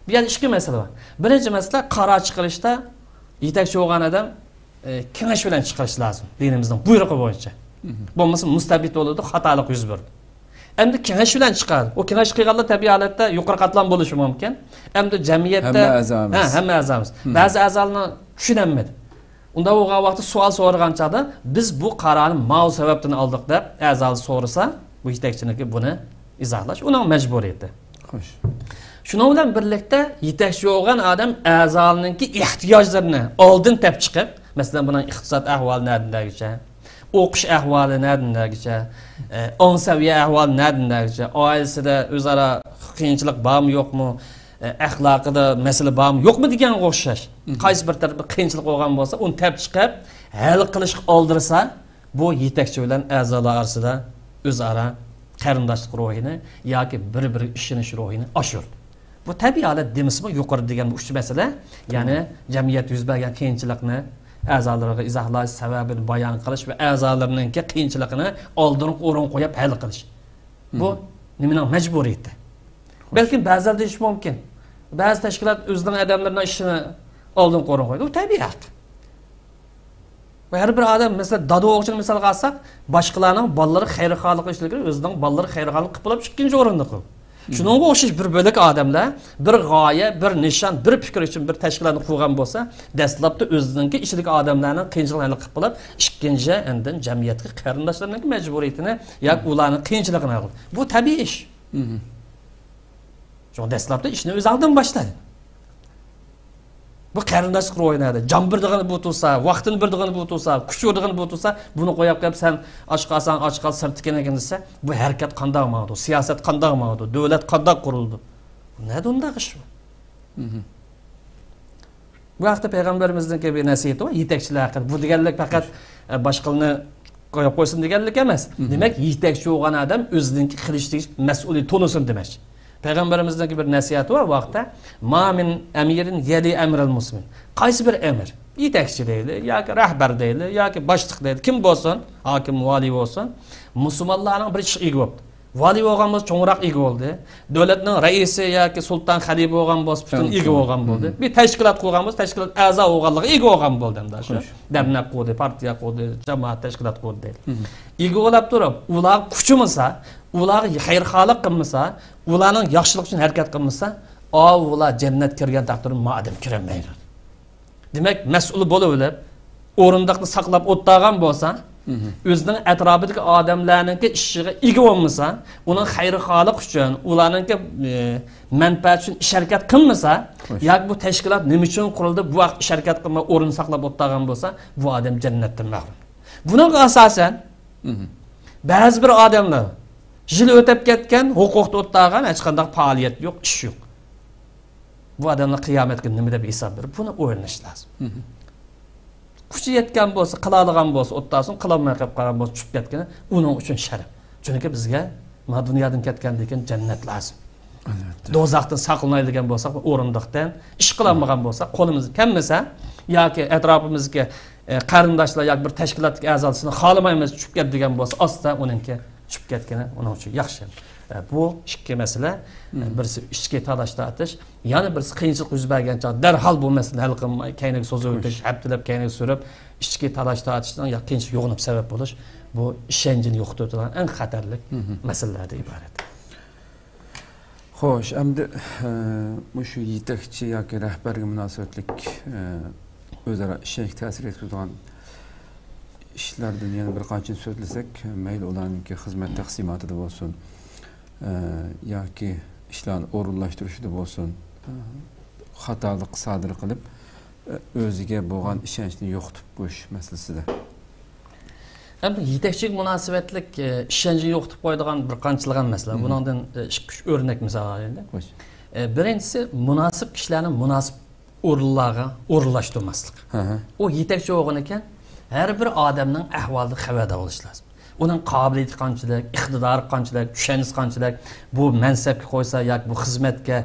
بۇ يەردە ئىككى مەسىلە بار. بىرىنچى مەسىلە، قارار چىقىرىشتا يېتەكچى بولغان ئادەم، ئە، كېڭەش بىلەن چىقىرىش لازىم. دىنىمىزنىڭ بۇيرۇقى بويىچە. بولمىسا مۇستەبىت بولىدۇ، خاتالىق يۈز بېرىدۇ. ئەمدى كېڭەش بىلەن چىقار. ئۇ كېڭەش قىلغانلار تەبىئىي ھالەتتە يۇقىرى قاتلام بولۇشى مۇمكىن. ئەمدى جەمئىيەتتە ھەممە ئەزا ئەمەس. ھە، ھەممە ئەزا ئەمەس. بەزى ئەزالارنى چۈشىنەلمىدى. ئۇنداق بولغان ۋاقىتتا سوئال سورىغان چاغدا، بىز بۇ قارارنى ماۋۇ سەۋەبتىن ئالدۇق دەپ ئەزالار سورىسا، بۇ يېتەكچىنىڭكى بۇنى ئىزاھلاش ئۇنىڭ مەجبۇرىيىتى. خوش. شۇنىڭ بىلەن بىرلىكتە يېتەكچى بولغان ئادەم ئەزالارنىڭكى ئېھتىياجلىرىنى ئالدىن تەپ چىقىپ، مەسىلەن، بۇنىڭ ئىقتىساد ئەھۋالى نەدىن نەگىچە، ئوقۇش ئەھۋالى نەدىن نەگىچە، ئە، ئاڭ سەۋىيە ئەھۋالى نەدىن نەگىچە، ئائىلىسىدە ئۆزئارا قىيىنچىلىق بارمۇ يوقمۇ، ئە، ئەخلاقىدا مەسىلە بارمۇ يوقمۇ دېگەنگە ئوخشاش. قايسى بىر تەرەپتە قىيىنچىلىق بولغان بولسا، ئۇنى تەپ چىقىپ، ھەل قىلىشقا ئالدىرىسا، بۇ يېتەكچى بىلەن ئەزالار ئارىسىدا ئۆزئارا قېرىنداشلىق روھىنى ياكى بىر-بىرىگە ئىشىنىش روھىنى ئاشۇرىدۇ. بۇ تەبىئىي ھالەت دېمىسىمۇ يۇقىرىدا دېگەن بۇ ئۈچ مەسىلە، يەنى جەمئىيەتتە يۈز بەرگەن قىيىنچىلىقنى ئەزالىرىغا ئىزاھلاش، سەۋەبىنى بايان قىلىش ۋە ئەزالىرىنىڭكى قىيىنچىلىقىنى ئالدىنقى ئورۇنغا قويۇپ ھەل قىلىش. بۇ نېمىنىڭ مەجبۇرىيىتى؟ بەلكىم بەزىلەر دېيىشى مۇمكىن. بەزى تەشكىلات ئۆزىنىڭ ئادەملىرىنىڭ ئىشىنى ئالدىنقى ئورۇنغا قويىدۇ. بۇ تەبىئىي ھەق. ۋە ھەر بىر ئادەم، مەسىلەن، دادا ئوغۇچىنى مىسالغا ئالساق، باشقىلارنىڭ بالىلىرى خەيرخاھلىققا ئىشلىگىلى، ئۆزىنىڭ بالىلىرى خەيرخاھلىق قىلىپ بولۇپ، ئىككىنچى ئورۇندا قىلىدۇ. شۇنىڭغا ئوخشاش بىر بۆلەك ئادەملەر بىر غايە، بىر نىشان، بىر پىكىر ئۈچۈن بىر تەشكىلاتنى قۇرغان بولسا، دەسلەپتە ئۆزىنىڭكى ئىچىدىكى ئادەملەرنىڭ قىيىنچىلىقىنى ھەل قىلىپ بولۇپ، ئىككىنچى، ئاندىن جەمئىيەتتىكى قېرىنداشلىرىنىڭكى مەجبۇرىيىتىنى ياكى ئۇلارنىڭ قىيىنچىلىقىنى ھەل قىلىدۇ. بۇ تەبىئىي ئىش. شۇڭا دەسلەپتە ئىشنى ئۆزى ئالدىن باشلايدۇ. بۇ قېرىنداشلىق روھى نەدە؟ جان بېرىدىغىنى بۇ تۇرسا، ۋاقتىنى بېرىدىغىنى بۇ تۇرسا، كۈچ بېرىدىغىنى بۇ تۇرسا، بۇنى قويۇپ قويۇپ، سەن ئاچ قالساڭ، ئاچ قال، سىرتتىكىنى دېسە، بۇ ھەرىكەت قانداق ماڭىدۇ؟ سىياسەت قانداق ماڭىدۇ؟ دۆلەت قانداق قۇرۇلىدۇ؟ نەدە ئۇنداق ئىش بار؟ بۇ ھەقتە پەيغەمبىرىمىزنىڭكى بىر نەسىھىتى بار، يېتەكچىلەر ھەققىدە. بۇ دېگەنلىك پەقەت، ئە، باشقىلارنى قويۇپ قويسۇن دېگەنلىك ئەمەس. دېمەك، يېتەكچى بولغان ئادەم ئۆزىنىڭكى قىلىش تېگىش مەسئۇلىيىتى تونۇسۇن دېمەكچى. پەيغەمبىرىمىزنىڭكى بىر نەسىھەتى بار بۇ ھەقتە. ما من ئەمىرىن يەلى ئەمرەل مۇسلىمىن. قايسى بىر ئەمىر، يېتەكچى دەيلى، ياكى رەھبەر دەيلى، ياكى باشلىق دەيلى، كىم بولسۇن، ھاكىم، ۋالىي بولسۇن، مۇسۇلمانلارنىڭ بىر ئىشىغا ئىگە بوپتۇ. ۋالىي بولغان بولسا چوڭراق ئىگە بولدى. دۆلەتنىڭ رەئىسى ياكى سۇلتان، خەلىپە بولغان بولسا پۈتۈن ئىگە بولغان بولدى. بىر تەشكىلات قۇرغان بولسا تەشكىلات ئەزا بولغانلىقى ئىگە بولغان بولدى ئەمدى شۇ. دەرنەك قۇردى، پارتىيە قۇردى، جامائەت تەشكىلات قۇردى دەيدۇ. ئىگە بولاپ تۇرۇپ، ئۇلارغا قۇچىمىسا، ئۇلارغا خەيرخاھلىق قىلمىسا، ئۇلارنىڭ ياخشىلىقى ئۈچۈن ھەرىكەت قىلمىسا، ئاۋۇ ئۇلار جەننەتكە كىرگەن تەقدىردە ما ئادەم كىرەلمەيدۇ. دېمەك، مەسئۇل بولۇۋېلىپ، ئورۇندۇقنى ساقلاپ ئولتۇرغان بولسا، ئۆزىنىڭ ئەتراپىدىكى ئادەملەرنىڭكى ئىشىغا ئىگە بولمىسا، ئۇنىڭ خەيرخاھلىق ئۈچۈن، ئۇلارنىڭكى، ئى، مەنپەئەتى ئۈچۈن ئىش ھەرىكەت قىلمىسا، ياكى بۇ تەشكىلات نېمە ئۈچۈن قۇرۇلدى، بۇ ھەقتە ئىش ھەرىكەت قىلماي ئورۇن ساقلاپ ئولتۇرغان بولسا، بۇ ئادەم جەننەتتىن مەھرۇم. بۇنىڭغا ئاساسەن، بەزى بىر ئادەملەر يىل ئۆتۈپ كەتكەن، ھوقۇقتا ئولتۇرغان، ھېچقانداق پائالىيەت يوق، ئىش يوق. بۇ ئادەملەر قىيامەت كۈنى نېمە دەپ ھېساب بېرىپ، بۇنى ئويلىنىش لازىم. كۈچى يەتكەن بولسا، قىلالىغان بولسا ئولتۇرسۇن، قىلالماي قېلىپ قالغان بولسا چۈشۈپ كەتكىنى ئۇنىڭ ئۈچۈن شەرەپ. چۈنكى بىزگە ما دۇنيادىن كەتكەندىن كېيىن جەننەت لازىم. ئەلۋەتتە. دوزاختىن ساقلىناي دېگەن بولساق، بۇ ئورۇندۇقتىن ئىش قىلالمىغان بولساق، قولىمىز كەلمىسە ياكى ئەتراپىمىزدىكى، ئە، قېرىنداشلار ياكى بىر تەشكىلاتتىكى ئەزالىرى سېنى خالىمايمىز، چۈشۈپ كەت دېگەن بولسا، ئاستا ئۇنىڭكى چۈشۈپ كەتكىنى ئۇنىڭ ئۈچۈن ياخشى. ئە، بۇ ئىككى مەسىلە. ئە، بىرسى ئىچكى تالاش-تارتىش، يەنە بىرسى قىيىنچىلىق يۈز بەرگەن چاغدا دەرھال بۇ مەسىلىنى ھەل قىلماي، كەينىگە سوزۇۋېتىش، ھەپتىلەپ كەينىگە سۈرۈپ، ئىچكى تالاش-تارتىشنىڭ يا قىيىنچىلىق يوغىنىپ سەۋەب بولۇش، بۇ ئىشەنچنى يوقىتىۋېتىدىغان ئەڭ خەتەرلىك مەسىلىلەردىن ئىبارەت. خوش، ئەمدى، ئە، مۇشۇ يېتەكچى ياكى رەھبەرگە مۇناسىۋەتلىك، ئە، ئۆزئارا ئىشەنچكە تەسىر يەتكۈزىدىغان ئىشلاردىن يەنە بىر قانچىنى سۆزلىسەك، مەيلى ئۇلارنىڭكى خىزمەت تەقسىماتىدا بولسۇن، ئە، ياكى ئىشلارنى ئورۇنلاشتۇرۇشىدا بولسۇن، ئە، خاتالىق سادىر قىلىپ، ئۆزىگە بولغان ئىشەنچنى يوقىتىپ قويۇش مەسىلىسىدە. ئەمدى يېتەكچىگە مۇناسىۋەتلىك، ئە، ئىشەنچنى يوقىتىپ قويىدىغان بىر قانچىلىغان مەسىلە. بۇنىڭدىن، ئە، ئىككى، ئۈچ ئۆرنەك مىسال ئالايلى. خوش. ئە، بىرىنچىسى، مۇناسىپ كىشىلەرنى مۇناسىپ ئورۇنلارغا ئورۇنلاشتۇرماسلىق. ئۇ يېتەكچى بولغان ئىكەن، ھەر بىر ئادەمنىڭ ئەھۋالىدىن خەۋەردار بولۇشى لازىم. ئۇنىڭ قابىلىيىتى قانچىلىك، ئىقتىدارى قانچىلىك، چۈشەنچىسى قانچىلىك، بۇ مەنسەپكە قويسا ياكى بۇ خىزمەتكە،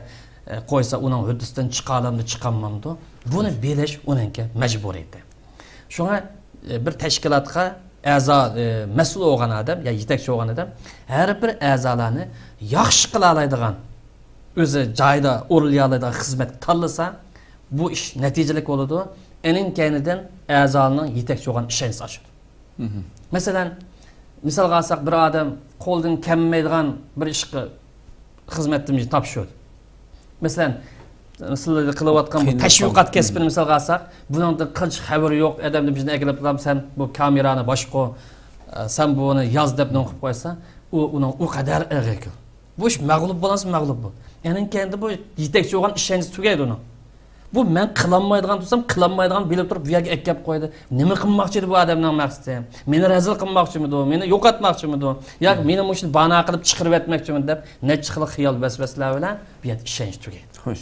ئە، قويسا ئۇنىڭ ھۆددىسىدىن چىقالامدۇ، چىقالمامدۇ، بۇنى بىلىش ئۇنىڭكى مەجبۇرىيىتى. شۇڭا، ئە، بىر تەشكىلاتقا ئەزا، ئە، مەسئۇل بولغان ئادەم يا يېتەكچى بولغان ئادەم ھەر بىر ئەزالارنى ياخشى قىلالايدىغان، ئۆزى جايىدا ئورۇنلىيالايدىغان خىزمەتكە تاللىسا، بۇ ئىش نەتىجىلىك بولىدۇ. ئېنىڭ كەينىدىن ئەزانىڭ يېتەكچى بولغان ئىشەنچىسى ئاشىدۇ. مەسىلەن، مىسالغا ئالساق، بىر ئادەم قولىدىن كەلمەيدىغان بىر ئىشقا خىزمەتتىن تاپشۇردى. مەسىلەن، سىلەر قىلىۋاتقان بۇ تەشۋىقات كەسپىنى مىسالغا ئالساق، بۇنىڭدىن قىلچە خەۋىرى يوق ئادەمدىن بىزنى ئەكېلىپ، سەن بۇ كامېرانى باشقۇر، سەن بۇنى ياز دەپ نېمە قىلىپ قويسا، ئۇ ئۇنىڭ ئۇ قەدەر ئېغىر كېلىدۇ. بۇ ئىش مەغلۇپ بولسا مەغلۇپ بول. ئېنىڭ كەينىدە بۇ يېتەكچى بولغان ئىشەنچ تۈگەيدۇ ئۇنىڭ. بۇ مەن قىلالمايدىغان تۇرسام، قىلالمايدىغان بىلىپ تۇرۇپ بۇ يەرگە ئەكەپ قويدى. نېمە قىلماقچى ئىدى بۇ ئادەمنىڭ مەقسىتى؟ مېنى رەزىل قىلماقچىمىدۇ؟ مېنى يوقاتماقچىمىدۇ؟ ياكى مېنى مۇشۇنى بانا قىلىپ چىقىرىۋەتمەكچىمىدۇ دەپ نەچچە خىل خىيال ۋەسۋەسىلەر بىلەن بۇ يەردە ئىشەنچ تۈگەيدۇ. خوش.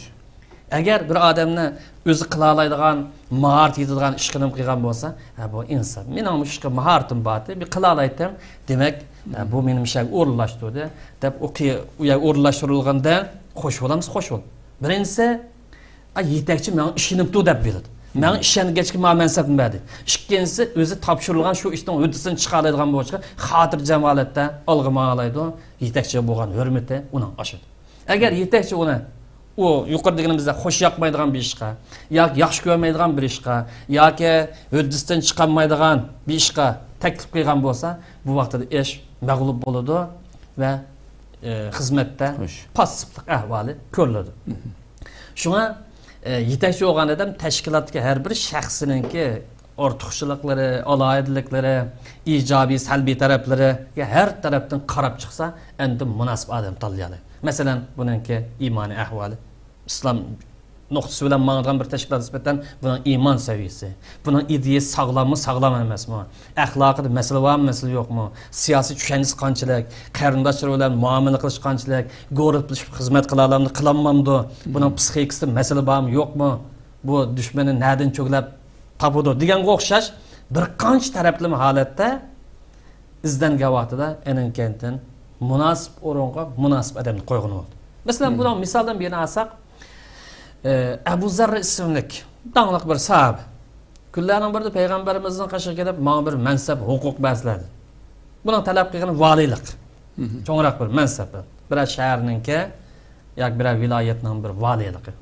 ئەگەر بىر ئادەمنى ئۆزى قىلالايدىغان، ماھارىتى يېتىدىغان ئىشقا نېمە قىلغان بولسا، ھە، بۇ ئىنسان. مېنىڭ مۇشۇ ئىشقا ماھارىتىم بار ئىدى، بىر قىلالايتتىم. دېمەك، ھە، بۇ مېنى مۇشۇ يەرگە ئورۇنلاشتۇردى، دەپ ئۇ قى-، ئۇ يەرگە ئورۇنلاشتۇرۇلغاندا خوش بولامسىز؟ خوش بول. بىرىنچىسى، ئا، يېتەكچى ماڭا ئىشىنىپتۇ دەپ بىلىدۇ. ماڭا ئىشەنگەچكە ماڭا مەنسەپنى بەردى. ئىككىنچىسى، ئۆزى تاپشۇرۇلغان شۇ ئىشنىڭ ھۆددىسىدىن چىقالايدىغان بولغاچقا، خاتىرجەم ھالەتتە ئالغا ماڭالايدۇ. يېتەكچىگە بولغان ھۆرمىتى ئۇنىڭ ئاشىدۇ. ئەگەر يېتەكچى ئۇنى، ئۇ يۇقىرى دېگىنىمىزدە خوش ياقمايدىغان بىر ئىشقا ياكى ياخشى كۆرمەيدىغان بىر ئىشقا ياكى ھۆددىسىدىن چىقالمايدىغان بىر ئىشقا تەكلىپ قىلغان بولسا، بۇ ۋاقتىدا ئىش مەغلۇپ بولىدۇ ۋە، ئى، خىزمەتتە پاسسىپلىق ئەھۋالى كۆرۈلىدۇ. شۇڭا، ئى، يېتەكچى بولغان ئادەم تەشكىلاتتىكى ھەر بىر شەخسنىڭكى ئارتۇقچىلىقلىرى، ئالاھىدىلىكلىرى، ئىجابىي، سەلبىي تەرەپلىرىگە ھەر تەرەپتىن قاراپ چىقسا، ئەندى مۇناسىپ ئادەم تاللىيالايدۇ. مەسىلەن، بۇنىڭكى ئىمانىي ئەھۋالى، ئىسلام نۇقتىسى بىلەن ماڭىدىغان بىر تەشكىلات نىسبەتەن بۇنىڭ ئىمان سەۋىيىسى، بۇنىڭ ئىدىيىسى ساغلاممۇ، ساغلام ئەمەسمۇ، ئەخلاقىدا مەسىلە بارمۇ، مەسىلە يوقمۇ، سىياسىي چۈشەنچىسى قانچىلىك، قېرىنداشلىرى بىلەن مۇئامىلە قىلىش قانچىلىك، گۇرۇپپىلىشىپ خىزمەت قىلالامدۇ، قىلالمامدۇ، بۇنىڭ پسىخىكىسىدا مەسىلە بارمۇ، يوقمۇ، بۇ دۈشمىنى نەدىن چۆگىلەپ تاپىدۇ دېگەنگە ئوخشاش بىر قانچە تەرەپلىمە ھالەتتە ئىزدەنگەن ۋاقتىدا ئېنىڭ كەينىدىن مۇناسىپ ئورۇنغا مۇناسىپ ئادەمنى قويغىلى بولىدۇ. مەسىلەن، بۇنىڭ مىسالىدىن بىرىنى ئالساق، ئە، ئەبۇ زەرر ئىسىملىك داڭلىق بىر ساھابە. كۈنلەرنىڭ بىرىدە پەيغەمبىرىمىزنىڭ قېشىغا كېلىپ، ماڭا بىر مەنسەپ، ھوقۇق بەرسىلە دېدى. بۇنىڭ تەلەپ قىلغىنى ۋالىيلىق. چوڭراق بىر مەنسەپ. بىرەر شەھەرنىڭكى ياكى بىرەر ۋىلايەتنىڭ بىر ۋالىيلىقى.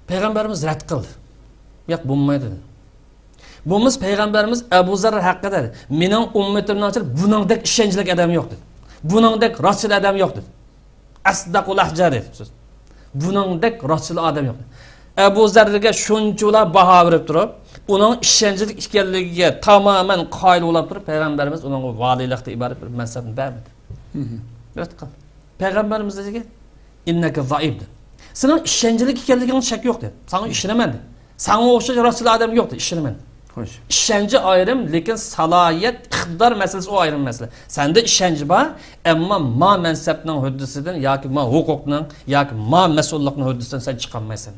پەيغەمبىرىمىز رەت قىلدى. ياق، بولمايدۇ دېدى. بولمىسا پەيغەمبىرىمىز ئەبۇ زەرر ھەققىدە دېدى، مېنىڭ ئۈممىتىمنىڭ ئىچىدە بۇنىڭدەك ئىشەنچلىك ئادەم يوق دېدى. بۇنىڭدەك راستچىل ئادەم يوق دېدى. ئەسدەقۇل ئەھجە دېدى سۆز. بۇنىڭدەك راستچىل ئادەم يوق دېدى. ئەبۇ زەرگە شۇنچىۋالا باھا بېرىپ تۇرۇپ، ئۇنىڭ ئىشەنچلىك ئىكەنلىكىگە تامامەن قايىل بولاپ تۇرۇپ، پەيغەمبىرىمىز ئۇنىڭغا ۋالىيلىقتىن ئىبارەت بىر مەنسەپنى بەرمىدى. رەت قىل. پەيغەمبىرىمىز دېدىكى، ئىننەكە زەئىپ دېدى. سېنىڭ ئىشەنچلىك ئىكەنلىكىڭدە شەك يوق دېدى. ساڭا ئىشىنىمەن دېدى. ساڭا ئوخشاش راستچىل ئادەم يوق دېدى. ئىشىنىمەن. خوش. ئىشەنچ ئايرىم، لېكىن سالاھىيەت، ئىقتىدار مەسىلىسى ئۇ ئايرىم مەسىلە. سەندە ئىشەنچ بار، ئەمما ما مەنسەپنىڭ ھۆددىسىدىن ياكى ما ھوقۇقنىڭ ياكى ما مەسئۇللۇقنىڭ ھۆددىسىدىن سەن چىقالمايسەن.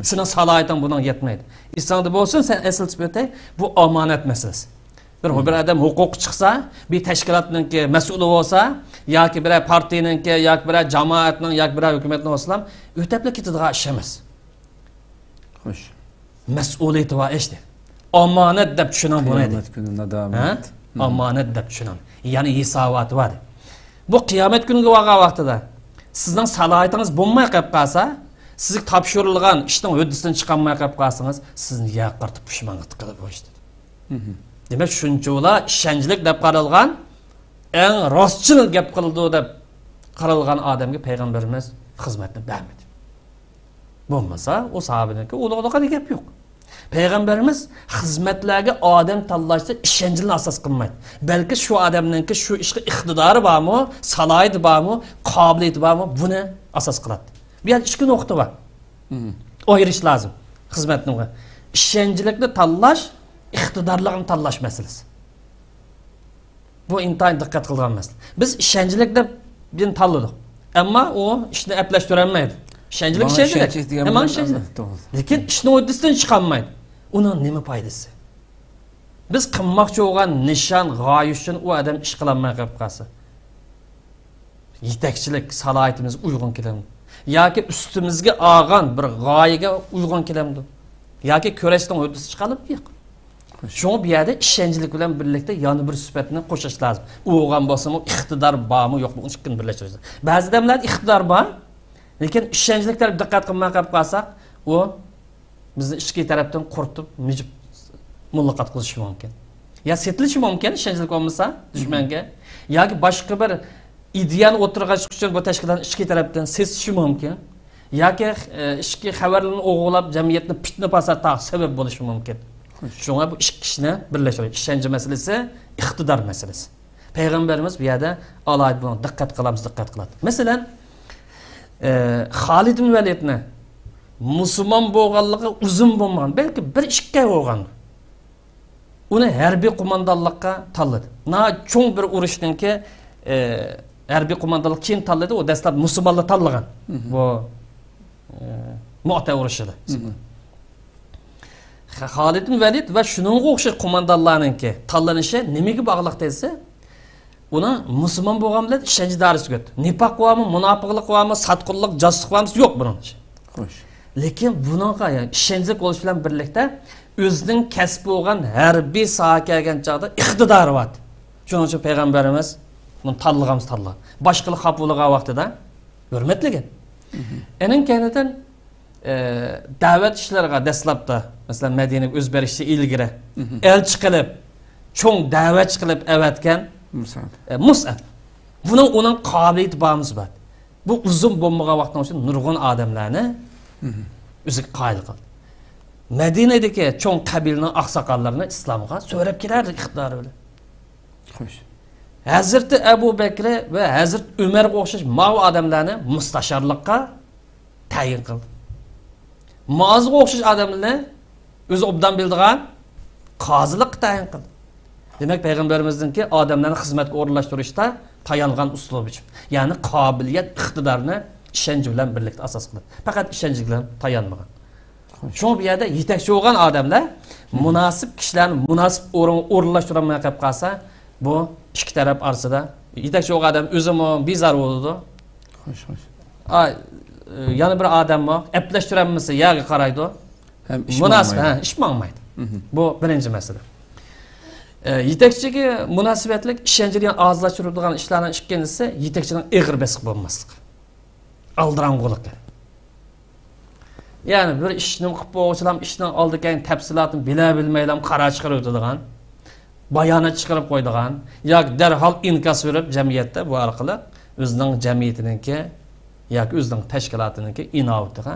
سېنىڭ سالاھىيىتىڭ بۇنىڭغا يەتمەيدۇ. ئېسىڭدە بولسۇن، سەن ئەسلىتىپ ئۆتەي، بۇ ئامانەت مەسىلىسى. بىر، بىر ئادەم ھوقۇققا چىقسا، بىر تەشكىلاتنىڭكى مەسئۇلى بولسا، ياكى بىرەر پارتىيىنىڭكى، ياكى بىرەر جامائەتنىڭ، ياكى بىرەر ھۆكۈمەتنىڭ بولسىلا، ئۆتەپلا كېتىدىغان ئىش ئەمەس. خوش. مەسئۇلىيىتى بار ئىش. ئامانەت دەپ چۈشىنىڭ بۇنى. قىيامەت كۈنى ندامەت. ئامانەت دەپ چۈشىنىڭ. يەنى ھېساباتى بار. بۇ قىيامەت كۈنىگە بارغان ۋاقتىدا سىزنىڭ سالاھىيىتىڭىز بولماي قېلىپ قالسا، سىزگە تاپشۇرۇلغان ئىشنىڭ ھۆددىسىدىن چىقالماي قېلىپ قالسىڭىز، سىزنى يەرگە قارىتىپ پۇشمانغا تىقىلىپ قويۇشتى. دېمەك، شۇنچىۋالا ئىشەنچلىك دەپ قارالغان، ئەڭ راستچىل گەپ قىلىدۇ دەپ قارالغان ئادەمگە پەيغەمبىرىمىز خىزمەتنى بەرمىدى. بولمىسا، ئۇ ساھابىنىڭكى ئۇلۇغلۇقىدا گەپ يوق. پەيغەمبىرىمىز خىزمەتلەرگە ئادەم تاللاشتا ئىشەنچنى ئاساس قىلمايدۇ. بەلكى شۇ ئادەمنىڭكى شۇ ئىشقا ئىقتىدارى بارمۇ، سالاھىيىتى بارمۇ، قابىلىيىتى بارمۇ، بۇنى ئاساس قىلاتتى. بۇ يەردە ئىككى نۇقتا بار. ئايرىش لازىم خىزمەتنى. ئىشەنچلىكنى تاللاش، ئىقتىدارلىقنى تاللاش مەسىلىسى. بۇ ئىنتايىن دىققەت قىلىدىغان مەسىلە. بىز ئىشەنچلىك دەپ بىرنى تاللىدۇق. ئەمما ئۇ ئىشنى ئەپلەشتۈرەلمەيدۇ. ئىشەنچلىك، ماڭا ئىشەنچلىك. ئىشەنچلىك دېگەن ھە، ماڭا بىلەن ئىشەنچلىك. ئەلۋەتتە، توغرا. لېكىن ئىشنىڭ ھۆددىسىدىن چىقالمايدۇ. ئۇنىڭ نېمە پايدىسى؟ بىز قىلماقچى بولغان نىشان، غايە ئۈچۈن ئۇ ئادەم ئىش قىلالماي قېلىپ قالسا. يېتەكچىلىك سالاھىيىتىمىزگە ئۇيغۇن كېلەمدۇ؟ ياكى ئۈستىمىزگە ئالغان بىر غايىگە ئۇيغۇن كېلەمدۇ؟ ياكى كۈرەشنىڭ ھۆددىسى چىقالىدۇ؟ ياق. شۇڭا بۇ يەردە ئىشەنچلىك بىلەن بىرلىكتە يەنە بىر سۈپەتنى قوشۇش لازىم. ئۇ بولغان بولسىمۇ ئىقتىدار بارمۇ يوقمۇ، ئۇنى ئىككىنى بىرلەشتۈرۈش لازىم. بەزى ئادەملەردە ئىقتىدار بار، لېكىن ئىشەنچلىك تەرەپ دىققەت قىلماي قېلىپ قالساق، ئۇ بىزنى ئىچكى تەرەپتىن قۇرۇتۇپ، مىجىپ مۇللىقات قىلىشى مۇمكىن. يا سېتىلىشى مۇمكىن، ئىشەنچلىك بولمىسا دۈشمەنگە. ياكى باشقا بىر ئىدىيەنى ئوتتۇرىغا چىقىش ئۈچۈن بۇ تەشكىلاتنى ئىچكى تەرەپتىن سېتىشى مۇمكىن. ياكى ئە، ئىچكى خەۋەرلىرىنى ئوغرىلاپ، جەمئىيەتنى پىتنە پاساتقا سەۋەب بولۇشى مۇمكىن. شۇڭا بۇ ئىككى ئىشنى بىرلەشتۈرۈش، ئىشەنچ مەسىلىسى، ئىقتىدار مەسىلىسى. پەيغەمبىرىمىز بۇ يەردە ئالاھىدە بۇنىڭغا دىققەت قىلامىز، دىققەت قىلاتتى. مەسىلەن، ئە، خالىد ئىبن ۋەلىدنى مۇسۇلمان بولغانلىقى ئۇزۇن بولمىغان، بەلكى بىر ئىككى ئاي بولغان. ئۇنى ھەربىي قوماندانلىققا تاللىدى. ناھايىتى چوڭ بىر ئۇرۇشنىڭكى، ئە، ھەربىي قوماندانلىق كېيىن تاللىدى، ئۇ دەسلەپ مۇسۇلمانلار تاللىغان. بۇ، ئە، مۇئتە ئۇرۇشىدا. خالىد ئىبن ۋەلىد ۋە شۇنىڭغا ئوخشاش قوماندانلارنىڭكى تاللىنىشى نېمىگە باغلىق دېسە، ئۇنىڭ مۇسۇلمان بولغان بىلەن ئىشەنچ دائىرىسى كۆت. نىپاق بارمۇ، مۇناپىقلىق بارمۇ، ساتقۇنلۇق، جاسۇسلۇق بارمۇ، يوق بۇنىڭ ئىچى. خوش. لېكىن بۇنىڭغا، يەنى ئىشەنچلىك بولۇش بىلەن بىرلىكتە ئۆزىنىڭ كەسپى بولغان ھەربىي ساھەگە كەلگەن چاغدا ئىقتىدارى بار. شۇنىڭ ئۈچۈن پەيغەمبىرىمىز بۇنى تاللىغانمىز تاللىغان. باشقىلار خاپا بولغان ۋاقتىدا ھۆرمەتلىگەن. ئېنىڭ كەينىدىن ئە، دەۋەت ئىشلىرىغا دەسلەپتە، مەسىلەن، مەدىنىگە ئۆزى بېرىشتىن ئىلگىرى ئەلچى قىلىپ، چوڭ دەۋەتچى قىلىپ ئەۋەتكەن، مۇسئەب. ئە، مۇسئەب. بۇنىڭ، ئۇنىڭ قابىلىيىتى بارمۇ بار. بۇ ئۇزۇن بولمىغان ۋاقىتنىڭ ئىچىدە نۇرغۇن ئادەملەرنى ئۆزىگە قايىل قىلدى. مەدىنىدىكى چوڭ قەبىلىنىڭ ئاقساقاللىرىنى ئىسلامغا سۆرەپ كېلەردى ئىقتىدارى بىلەن. خوش. ھەزرىتى ئەبۇ بەكرى ۋە ھەزرىتى ئۆمەرگە ئوخشاش ماۋۇ ئادەملەرنى مۇستەشارلىققا تەيىن قىلدى. مۇئازغا ئوخشاش ئادەملەرنى ئۆزى ئوبدان بىلىدىغان قازىلىققا تەيىن قىلدى. دېمەك، پەيغەمبىرىمىزنىڭكى ئادەملەرنى خىزمەتكە ئورۇنلاشتۇرۇشتا تايانغان ئۇسلۇبى، يەنى قابىلىيەت، ئىقتىدارنى ئىشەنچ بىلەن بىرلىكتە ئاساس قىلىدۇ. پەقەت ئىشەنچ بىلەن تايانمىغان. شۇڭا بۇ يەردە يېتەكچى بولغان ئادەملەر مۇناسىپ كىشىلەرنى مۇناسىپ ئورۇنغا ئورۇنلاشتۇرالماي قېلىپ قالسا، بۇ ئىككى تەرەپ ئارىسىدا يېتەكچى بولغان ئادەم ئۆزىمۇ بىزار بولىدۇ. خوش، خوش. ئا، يەنە بىر ئادەممۇ ئەپلەشتۈرەلمىسە يەرگە قارايدۇ. ھەم ئىش مۇناسىپ، ماڭمايدۇ. ھە، ئىش ماڭمايدۇ. بۇ بىرىنچى مەسىلە. ئە، يېتەكچىگە مۇناسىۋەتلىك ئىشەنچنى ئازلاشتۇرىدىغان ئىشلارنىڭ ئىككىنچىسى يېتەكچىنىڭ ئېغىر بېسىق بولماسلىقى. ئالدىراڭغۇلۇقى. يەنى بىر ئىشنى قىلىپ بولغۇچىلام ئىشنىڭ ئالدى كەينى تەپسىلاتىنى بىلە بىلمەيلام قارار چىقىرىۋېتىدىغان، بايانات چىقىرىپ قويىدىغان ياكى دەرھال ئىنكاس بېرىپ جەمئىيەتتە بۇ ئارقىلىق ئۆزىنىڭ جەمئىيىتىنىڭكى ياكى ئۆزىنىڭ تەشكىلاتىنىڭكى ئىناۋىتىگە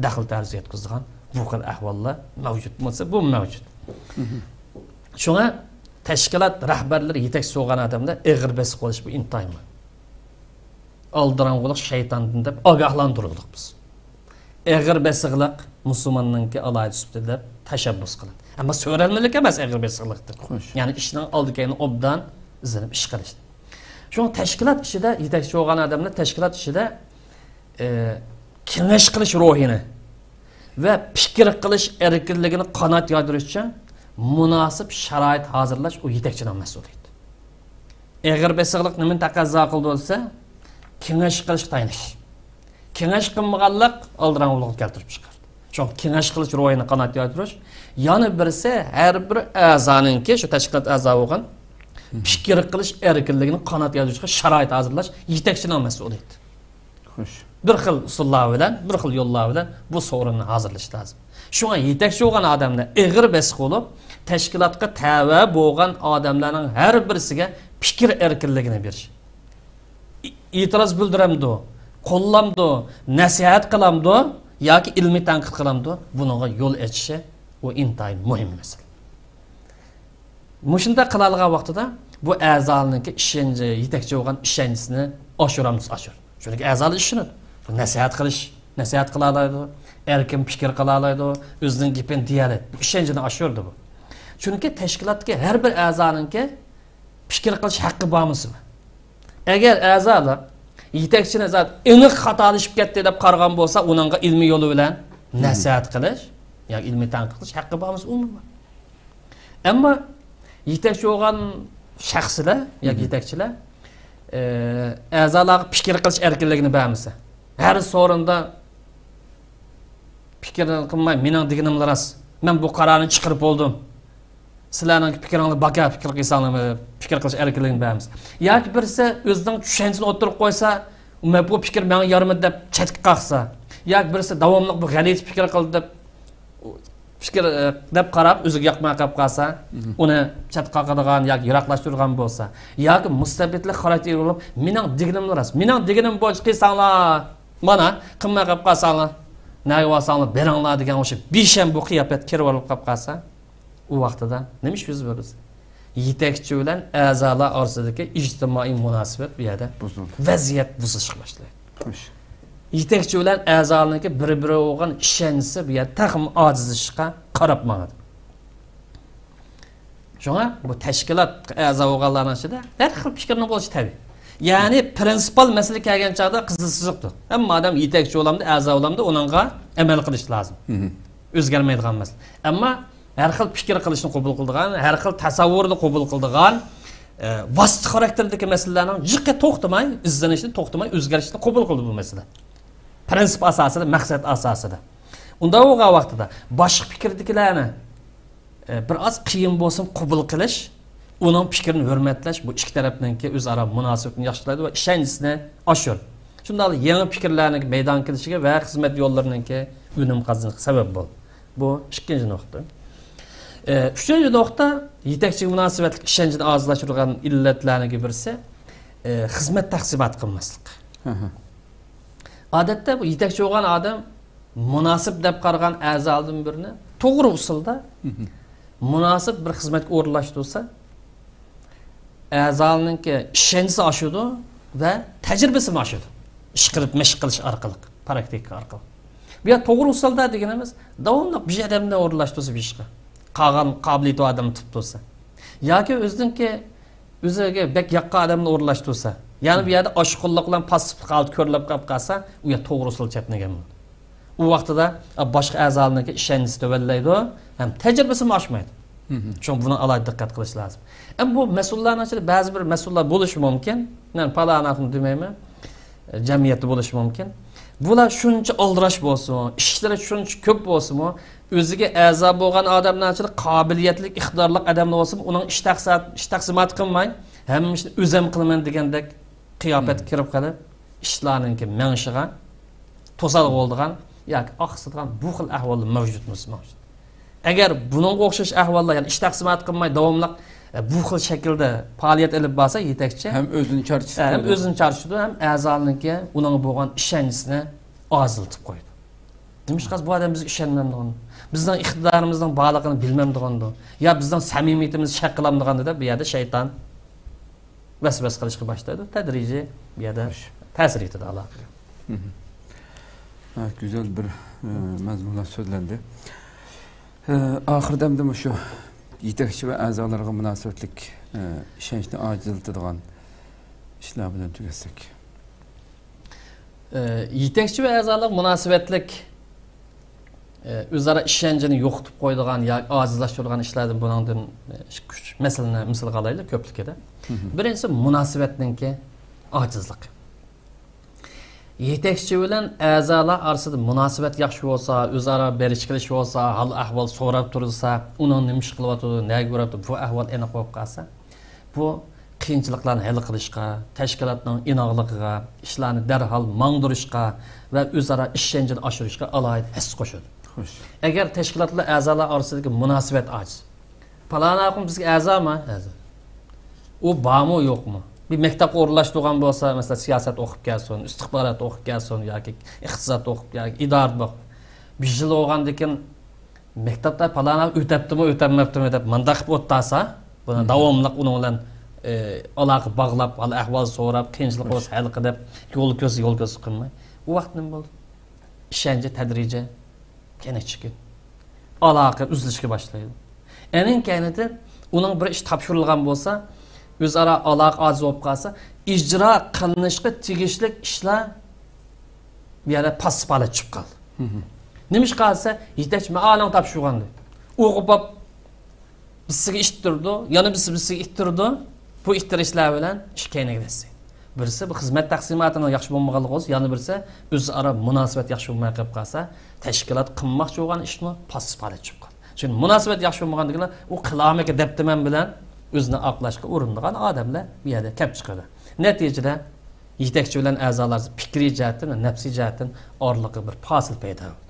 دەخلى تەرۇز يەتكۈزىدىغان بۇ خىل ئەھۋاللار مەۋجۇت بولسا، بۇ مەۋجۇت. شۇڭا تەشكىلات رەھبەرلىرى، يېتەكچى بولغان ئادەملەر ئېغىر بېسىق بولۇش بۇ ئىنتايىن مۇھىم. ئالدىراڭغۇلۇق شەيتاندىن دەپ ئاگاھلاندۇرۇلدۇق بىز. ئېغىر بېسىقلىق مۇسۇلماننىڭكى ئالاھىدە سۈپىتى دەپ تەشەببۇس قىلىدۇ. ئەمما سۆرەلمىلىك ئەمەس ئېغىر بېسىقلىقتىن. خوش. يەنى ئىشنىڭ ئالدى كەينى ئوبدان ئىزدىنىپ ئىش قىلىش. شۇڭا تەشكىلات ئىچىدە يېتەكچى بولغان ئادەملەر تەشكىلات ئىچىدە، ئە، كېڭەش قىلىش روھىنى ۋە پىكىر قىلىش ئەركىنلىكىنى قانات يايدۇرۇش ئۈچۈن مۇناسىپ شارائىت ھازىرلاش ئۇ يېتەكچىنىڭ مەسئۇلىيىتى. ئېغىر بېسىقلىق نېمىنى تەقەززا قىلىدۇ دېسە، كېڭەش قىلىشقا تايىنىش. كېڭەش قىلمىغانلىق ئالدىراڭغۇلۇققا كەلتۈرۈپ چىقىرىدۇ. شۇڭا كېڭەش قىلىش روھىنى قانات يايدۇرۇش. يەنە بىرسى، ھەر بىر ئەزانىڭكى، شۇ تەشكىلات ئەزا بولغان، پىكىر قىلىش ئەركىنلىكىنى قانات يايدۇرۇشقا شارائىت ھازىرلاش يېتەكچىنىڭ مەسئۇلىيىتى. خوش. بىر خىل ئۇسۇللار بىلەن، بىر خىل يوللار بىلەن بۇ سورۇننى ھازىرلىشى لازىم. شۇڭا يېتەكچى بولغان ئادەملەر ئېغىر بېسىق بولۇپ، تەشكىلاتقا تەۋە بولغان ئادەملەرنىڭ ھەر بىرسىگە پىكىر ئەركىنلىكىنى بېرىش. ئېتىراز بىلدۈرەمدۇ، قوللامدۇ، نەسىھەت قىلامدۇ ياكى ئىلمىي تەنقىد قىلامدۇ، بۇنىڭغا يول ئېچىشى، ئۇ ئىنتايىن مۇھىم مەسىلە. مۇشۇنداق قىلالىغان ۋاقتىدا بۇ ئەزالارنىڭكى ئىشەنچى، يېتەكچى بولغان ئىشەنچىسىنى ئاشۇرامدۇ، ئاشۇر. چۈنكى ئەزالار ئىشىنىدۇ. بۇ نەسىھەت قىلىش، نەسىھەت قىلالايدۇ، ئەركىن پىكىر قىلالايدۇ، ئۆزىنىڭ گېپىنى دېيەلەيدۇ. بۇ ئىشەنچنى ئاشۇرىدۇ بۇ. چۈنكى تەشكىلاتتىكى ھەر بىر ئەزانىڭكى پىكىر قىلىش ھەققى بارمىسىمۇ؟ ئەگەر ئەزالار يېتەكچىنى زادى ئېنىق خاتالىشىپ كەتتى دەپ قارىغان بولسا، ئۇنىڭغا ئىلمىي يولى بىلەن نەسىھەت قىلىش ياكى ئىلمىي تەنقىد قىلىش ھەققى بارمىسا، ئۇمۇ بار. ئەمما يېتەكچى بولغان شەخسلەر ياكى يېتەكچىلەر، ئە، ئەزالارغا پىكىر قىلىش ئەركىنلىكىنى بەرمىسە، ھەر سورۇندا پىكىر قىلماي، مېنىڭ دېگىنىملا راست، مەن بۇ قارارنى چىقىرىپ بولدۇم، سىلەرنىڭ پىكرىڭلار باركەن، پىكىر قىلساڭلار، پىكىر قىلىش ئەركىنلىكىنى بەرمىسە. ياكى بىرسى ئۆزىنىڭ چۈشەنچىسىنى ئوتتۇرىغا قويسا، مەن بۇ پىكىر ماڭا يارىمىدى دەپ چەتكە قاقسا، ياكى بىرسى داۋاملىق بۇ غەلىتە پىكىر قىلدى دەپ، پىكىر، ئە، دەپ قاراپ، ئۆزىگە ياقماي قېلىپ قالسا، ئۇنى چەتكە قاقىدىغان ياكى يىراقلاشتۇرىدىغان بولسا، ياكى مۇستەبىتلىك خاراكتېرى بولۇپ، مېنىڭ دېگىنىملا راست، مېنىڭ دېگىنىم بويىچە قىلساڭلار، مانا، قىلماي قېلىپ قالساڭلار، نەگە بارساڭلار بېرىڭلار دېگەن ئوخشاپ بىشەم بۇ قىياپەتكە كىرىۋېلىپ قېلىپ قالسا، ئۇ ۋاقتىدا نېمە ئىش يۈز بېرىدۇ؟ يېتەكچى بىلەن ئەزالار ئارىسىدىكى ئىجتىمائىي مۇناسىۋەت بۇ يەردە بۇزۇلدى. ۋەزىيەت بۇزۇلۇشقا باشلىدى. خوش. يېتەكچى بىلەن ئەزالارنىڭكى بىر-بىرىگە بولغان ئىشەنچىسى بۇ يەردە تېخىمۇ ئاجىزلىشىشقا قاراپ ماڭىدۇ. شۇڭا بۇ تەشكىلات ئەزا بولغانلارنىڭ ئىچىدە ھەر خىل پىكىرنىڭ بولۇشى تەبىئىي. يەنى پرىنسىپال مەسىلە كەلگەن چاغدا قىزىل سىزىقتۇر. ھەممە ئادەم يېتەكچى بولامدۇ، ئەزا بولامدۇ، ئۇنىڭغا ئەمەل قىلىش لازىم. مهم. ئۆزگەرمەيدىغان مەسىلە. ئەمما ھەر خىل پىكىر قىلىشنى قوبۇل قىلىدىغان، ھەر خىل تەسەۋۋۇرنى قوبۇل قىلىدىغان، ئە، ۋاسىتە خاراكتېرىدىكى مەسىلىلەرنىڭ جىقى توختىماي، ئىزدىنىشنى توختىماي، ئۆزگەرتىشنى قوبۇل قىلىدۇ بۇ مەسىلە. پرىنسىپ ئاساسىدا، مەقسەت ئاساسىدا. ئۇنداق بولغان ۋاقتىدا باشقا پىكىردىكىلەرنى، ئە، بىر ئاز قىيىن بولسىمۇ قوبۇل قىلىش، ئۇنىڭ پىكرىنى ھۆرمەتلەش، بۇ ئىككى تەرەپنىڭكى ئۆزئارا مۇناسىۋىتىنى ياخشىلايدۇ ۋە ئىشەنچىسىنى ئاشۇرىدۇ. شۇنداقلا يېڭى پىكىرلەرنىڭ مەيدانغا كېلىشىگە ۋە خىزمەت يوللىرىنىڭكى ئۈنۈم قازىنىشىغا سەۋەب بولىدۇ. بۇ ئىككىنچى نۇقتا. ئە، ئۈچىنچى نۇقتا، يېتەكچىگە مۇناسىۋەتلىك ئىشەنچنى ئازلاشتۇرىدىغان ئىللەتلەرنىڭكى بىرسى، ئە، خىزمەت تەقسىماتى قىلماسلىق. ھە، ھە. ئادەتتە بۇ يېتەكچى بولغان ئادەم مۇناسىپ دەپ قارىغان ئەزالىرىدىن بىرىنى توغرا ئۇسۇلدا مۇناسىپ بىر خىزمەتكە ئورۇنلاشتۇرسا، ئەزالارنىڭكى ئىشەنچىسى ئاشىدۇ ۋە تەجرىبىسىمۇ ئاشىدۇ. ئىش قىلىپ، مەشىق قىلىش ئارقىلىق، پراكتىكا ئارقىلىق. بۇ يەردە توغرا ئۇسۇلدا دېگىنىمىز، داۋاملىق بىر ئادەمنى ئورۇنلاشتۇرسا بىر ئىشقا، قالغان قابىلىيىتى بار ئادەمنى تۇتۇپ تۇرسا، ياكى ئۆزىنىڭكى، ئۆزىگە بەك ياققان ئادەمنى ئورۇنلاشتۇرسا، يەنى بۇ يەردە ئاشقۇنلۇق بىلەن پاسسىپلىق ھالىتى كۆرۈلۈپ قېلىپ قالسا، ئۇ يەر توغرا ئۇسۇل چەتنىگەن بولىدۇ. ئۇ ۋاقتىدا، ئا، باشقا ئەزالارنىڭكى ئىشەنچىسى تۆۋەنلەيدۇ ھەم تەجرىبىسىمۇ ئاشمايدۇ. مھم. شۇڭا بۇنىڭ ئالاھىدە دىققەت قىلىش لازىم. ئەمما بۇ مەسئۇللارنىڭ ئىچىدە بەزى بىر مەسئۇللار بولۇشى مۇمكىن. مەن پالانىنى دېمەيمەن. جەمئىيەتتە بولۇشى مۇمكىن. بۇلار شۇنچە ئالدىراش بولسىمۇ، ئىشلىرى شۇنچە كۆپ بولسىمۇ، ئۆزىگە ئەزا بولغان ئادەملەر ئىچىدە قابىلىيەتلىك، ئىقتىدارلىق ئادەملەر بولسىمۇ، ئۇنىڭ ئىش تەقسىمات-، ئىش تەقسىماتى قىلماي، ھەممە ئىشنى ئۆزەم قىلىمەن دېگەندەك قىياپەتكە كىرىپ قېلىپ، ئىشلارنىڭكى مېڭىشىغا توسالغۇ بولىدىغان ياكى ئاقسىتىدىغان بۇ خىل ئەھۋاللار مەۋجۇتمۇ؟ مەۋجۇت. ئەگەر بۇنىڭغا ئوخشاش ئەھۋاللار، يەنى ئىش تەقسىمات قىلماي داۋاملىق، ئە، بۇ خىل شەكىلدە پائالىيەت ئېلىپ بارسا يېتەكچى، ھەم ئۆزىنى چارچىتىدۇ، ئە، ھەم ئۆزىنى چارچىتىدۇ، ھەم ئەزالىرنىڭكى ئۇنىڭغا بولغان ئىشەنچىسىنى ئازلىتىپ قويىدۇ. نېمىشقا بۇ ئادەم بىزگە ئىشەنمەمدىغاندۇ؟ بىزنىڭ ئىقتىدارىمىزنىڭ بارلىقىنى بىلمەمدىغاندۇ؟ يا بىزنىڭ سەمىمىيىتىمىزنى شەك قىلامدىغاندۇ دەپ بۇ يەردە شەيتان ۋەسۋەسە قىلىشقا باشلايدۇ. تەدرىجىي بۇ يەردە خوش. تەسىر يېتىدۇ ئالاقىگە. مھم. ھە، گۈزەل بىر، ئە، مەزمۇنلار سۆزلەندى. ئە، ئاخىرىدا ئەمدى مۇشۇ يېتەكچى ۋە ئەزالارغا مۇناسىۋەتلىك، ئە، ئىشەنچنى ئاجىزلىتىدىغان ئىشلار بىلەن تۈگەتسەك. ئە، يېتەكچى ۋە ئەزالارغا مۇناسىۋەتلىك ئۆزئارا ئىشەنچنى يوقىتىپ قويىدىغان ياكى ئاجىزلاشتۇرىدىغان ئىشلاردىن بۇنىڭدىن ئۈچ مەسىلىنى مىسالغا ئالايلى، كۆپلۈكىدە. بىرىنچىسى، مۇناسىۋەتنىڭكى ئاجىزلىقى. يېتەكچى بىلەن ئەزالار ئارىسىدا مۇناسىۋەت ياخشى بولسا، ئۆزئارا بېرىش كېلىش بولسا، ھال ئەھۋال سوراپ تۇرۇلسا، ئۇنىڭ نېمە ئىش قىلىۋاتىدۇ، نەگە بېرىۋاتىدۇ، بۇ ئەھۋال ئېنىق بولۇپ قالسا، بۇ قىيىنچىلىقلارنى ھەل قىلىشقا، تەشكىلاتنىڭ ئىناقلىقىغا، ئىشلارنى دەرھال ماڭدۇرۇشقا ۋە ئۆزئارا ئىشەنچنى ئاشۇرۇشقا ئالاھىدە ھەسسە قوشىدۇ. خوش. ئەگەر تەشكىلاتلار ئەزالار ئارىسىدىكى مۇناسىۋەت ئاجىز، پالان ئاخۇن بىزگە ئەزامۇ؟ ئەزا. ئۇ بارمۇ، يوقمۇ؟ بىر مەكتەپكە ئورۇنلاشتۇرغان بولسا، مەسىلەن، سىياسەت ئوقۇپ كەلسۇن، ئىستىخبارات ئوقۇپ كەلسۇن ياكى ئىقتىساد ئوقۇپ، ياكى ئىدارە ئوقۇپ، بىر يىل بولغاندىن كېيىن مەكتەپتە پالان ئاخۇن ئۆتەپتىمۇ، ئۆتەلمەپتىمۇ دەپ مانداق قىلىپ ئولتۇرسا، بۇنى داۋاملىق ئۇنىڭ بىلەن، ئى، ئالاقە باغلاپ، ھال ئەھۋال سوراپ، قىيىنچىلىق بولسا ھەل قىلىپ، يول كۆرسە، يول كۆرسە قىلماي، ئۇ ۋاقىت نېمە بولدى؟ ئىشەنچى تەدرىجىي كەينىگە چۈشكەن. ئالاقە ئۈزۈلۈشكە باشلايدۇ. ئەنىڭ كەينىدىن ئۇنىڭ بىر ئىش تاپشۇرۇلغان بولسا، ئۆزئارا ئالاقە ئاجىز بولۇپ قالسا، ئىجرا قىلىنىشقا تېگىشلىك ئىشلار بۇ يەردە پاسسىپ ھالەتكە چۈشۈپ قالدى. نېمىشقا دېسە، يېتەكچى مەن ئالىڭ تاپشۇرغان دەيدۇ. ئوغۇپ بولۇپ بىرسىگە ئىتتىرىدۇ، يەنە بىرسى بىرسىگە ئىتتىرىدۇ. بۇ ئىتتىرىشلار بىلەن ئىش كەينىگە دەسسەيدۇ. بىرسى بۇ خىزمەت تەقسىماتىنىڭ ياخشى بولمىغانلىقى بولسا، يەنە بىرسى ئۆزئارا مۇناسىۋەت ياخشى بولماي قېلىپ قالسا، تەشكىلات قىلماقچى بولغان ئىشمۇ پاسسىپ ھالەتكە چۈشۈپ قالىدۇ. چۈنكى مۇناسىۋەت ياخشى بولمىغاندىكىن ئۇ قىلالمىدىم بىلەن ئۆزىنى ئاقلاشقا ئۇرۇنىدىغان ئادەملەر بۇ يەردە كەپ چىقىدۇ. نەتىجىدە يېتەكچى بىلەن ئەزالار پىكرىي جەھەتتىن ۋە نەپسىي جەھەتتىن ئارىلىققا بىر پاسىل پەيدا بولىدۇ.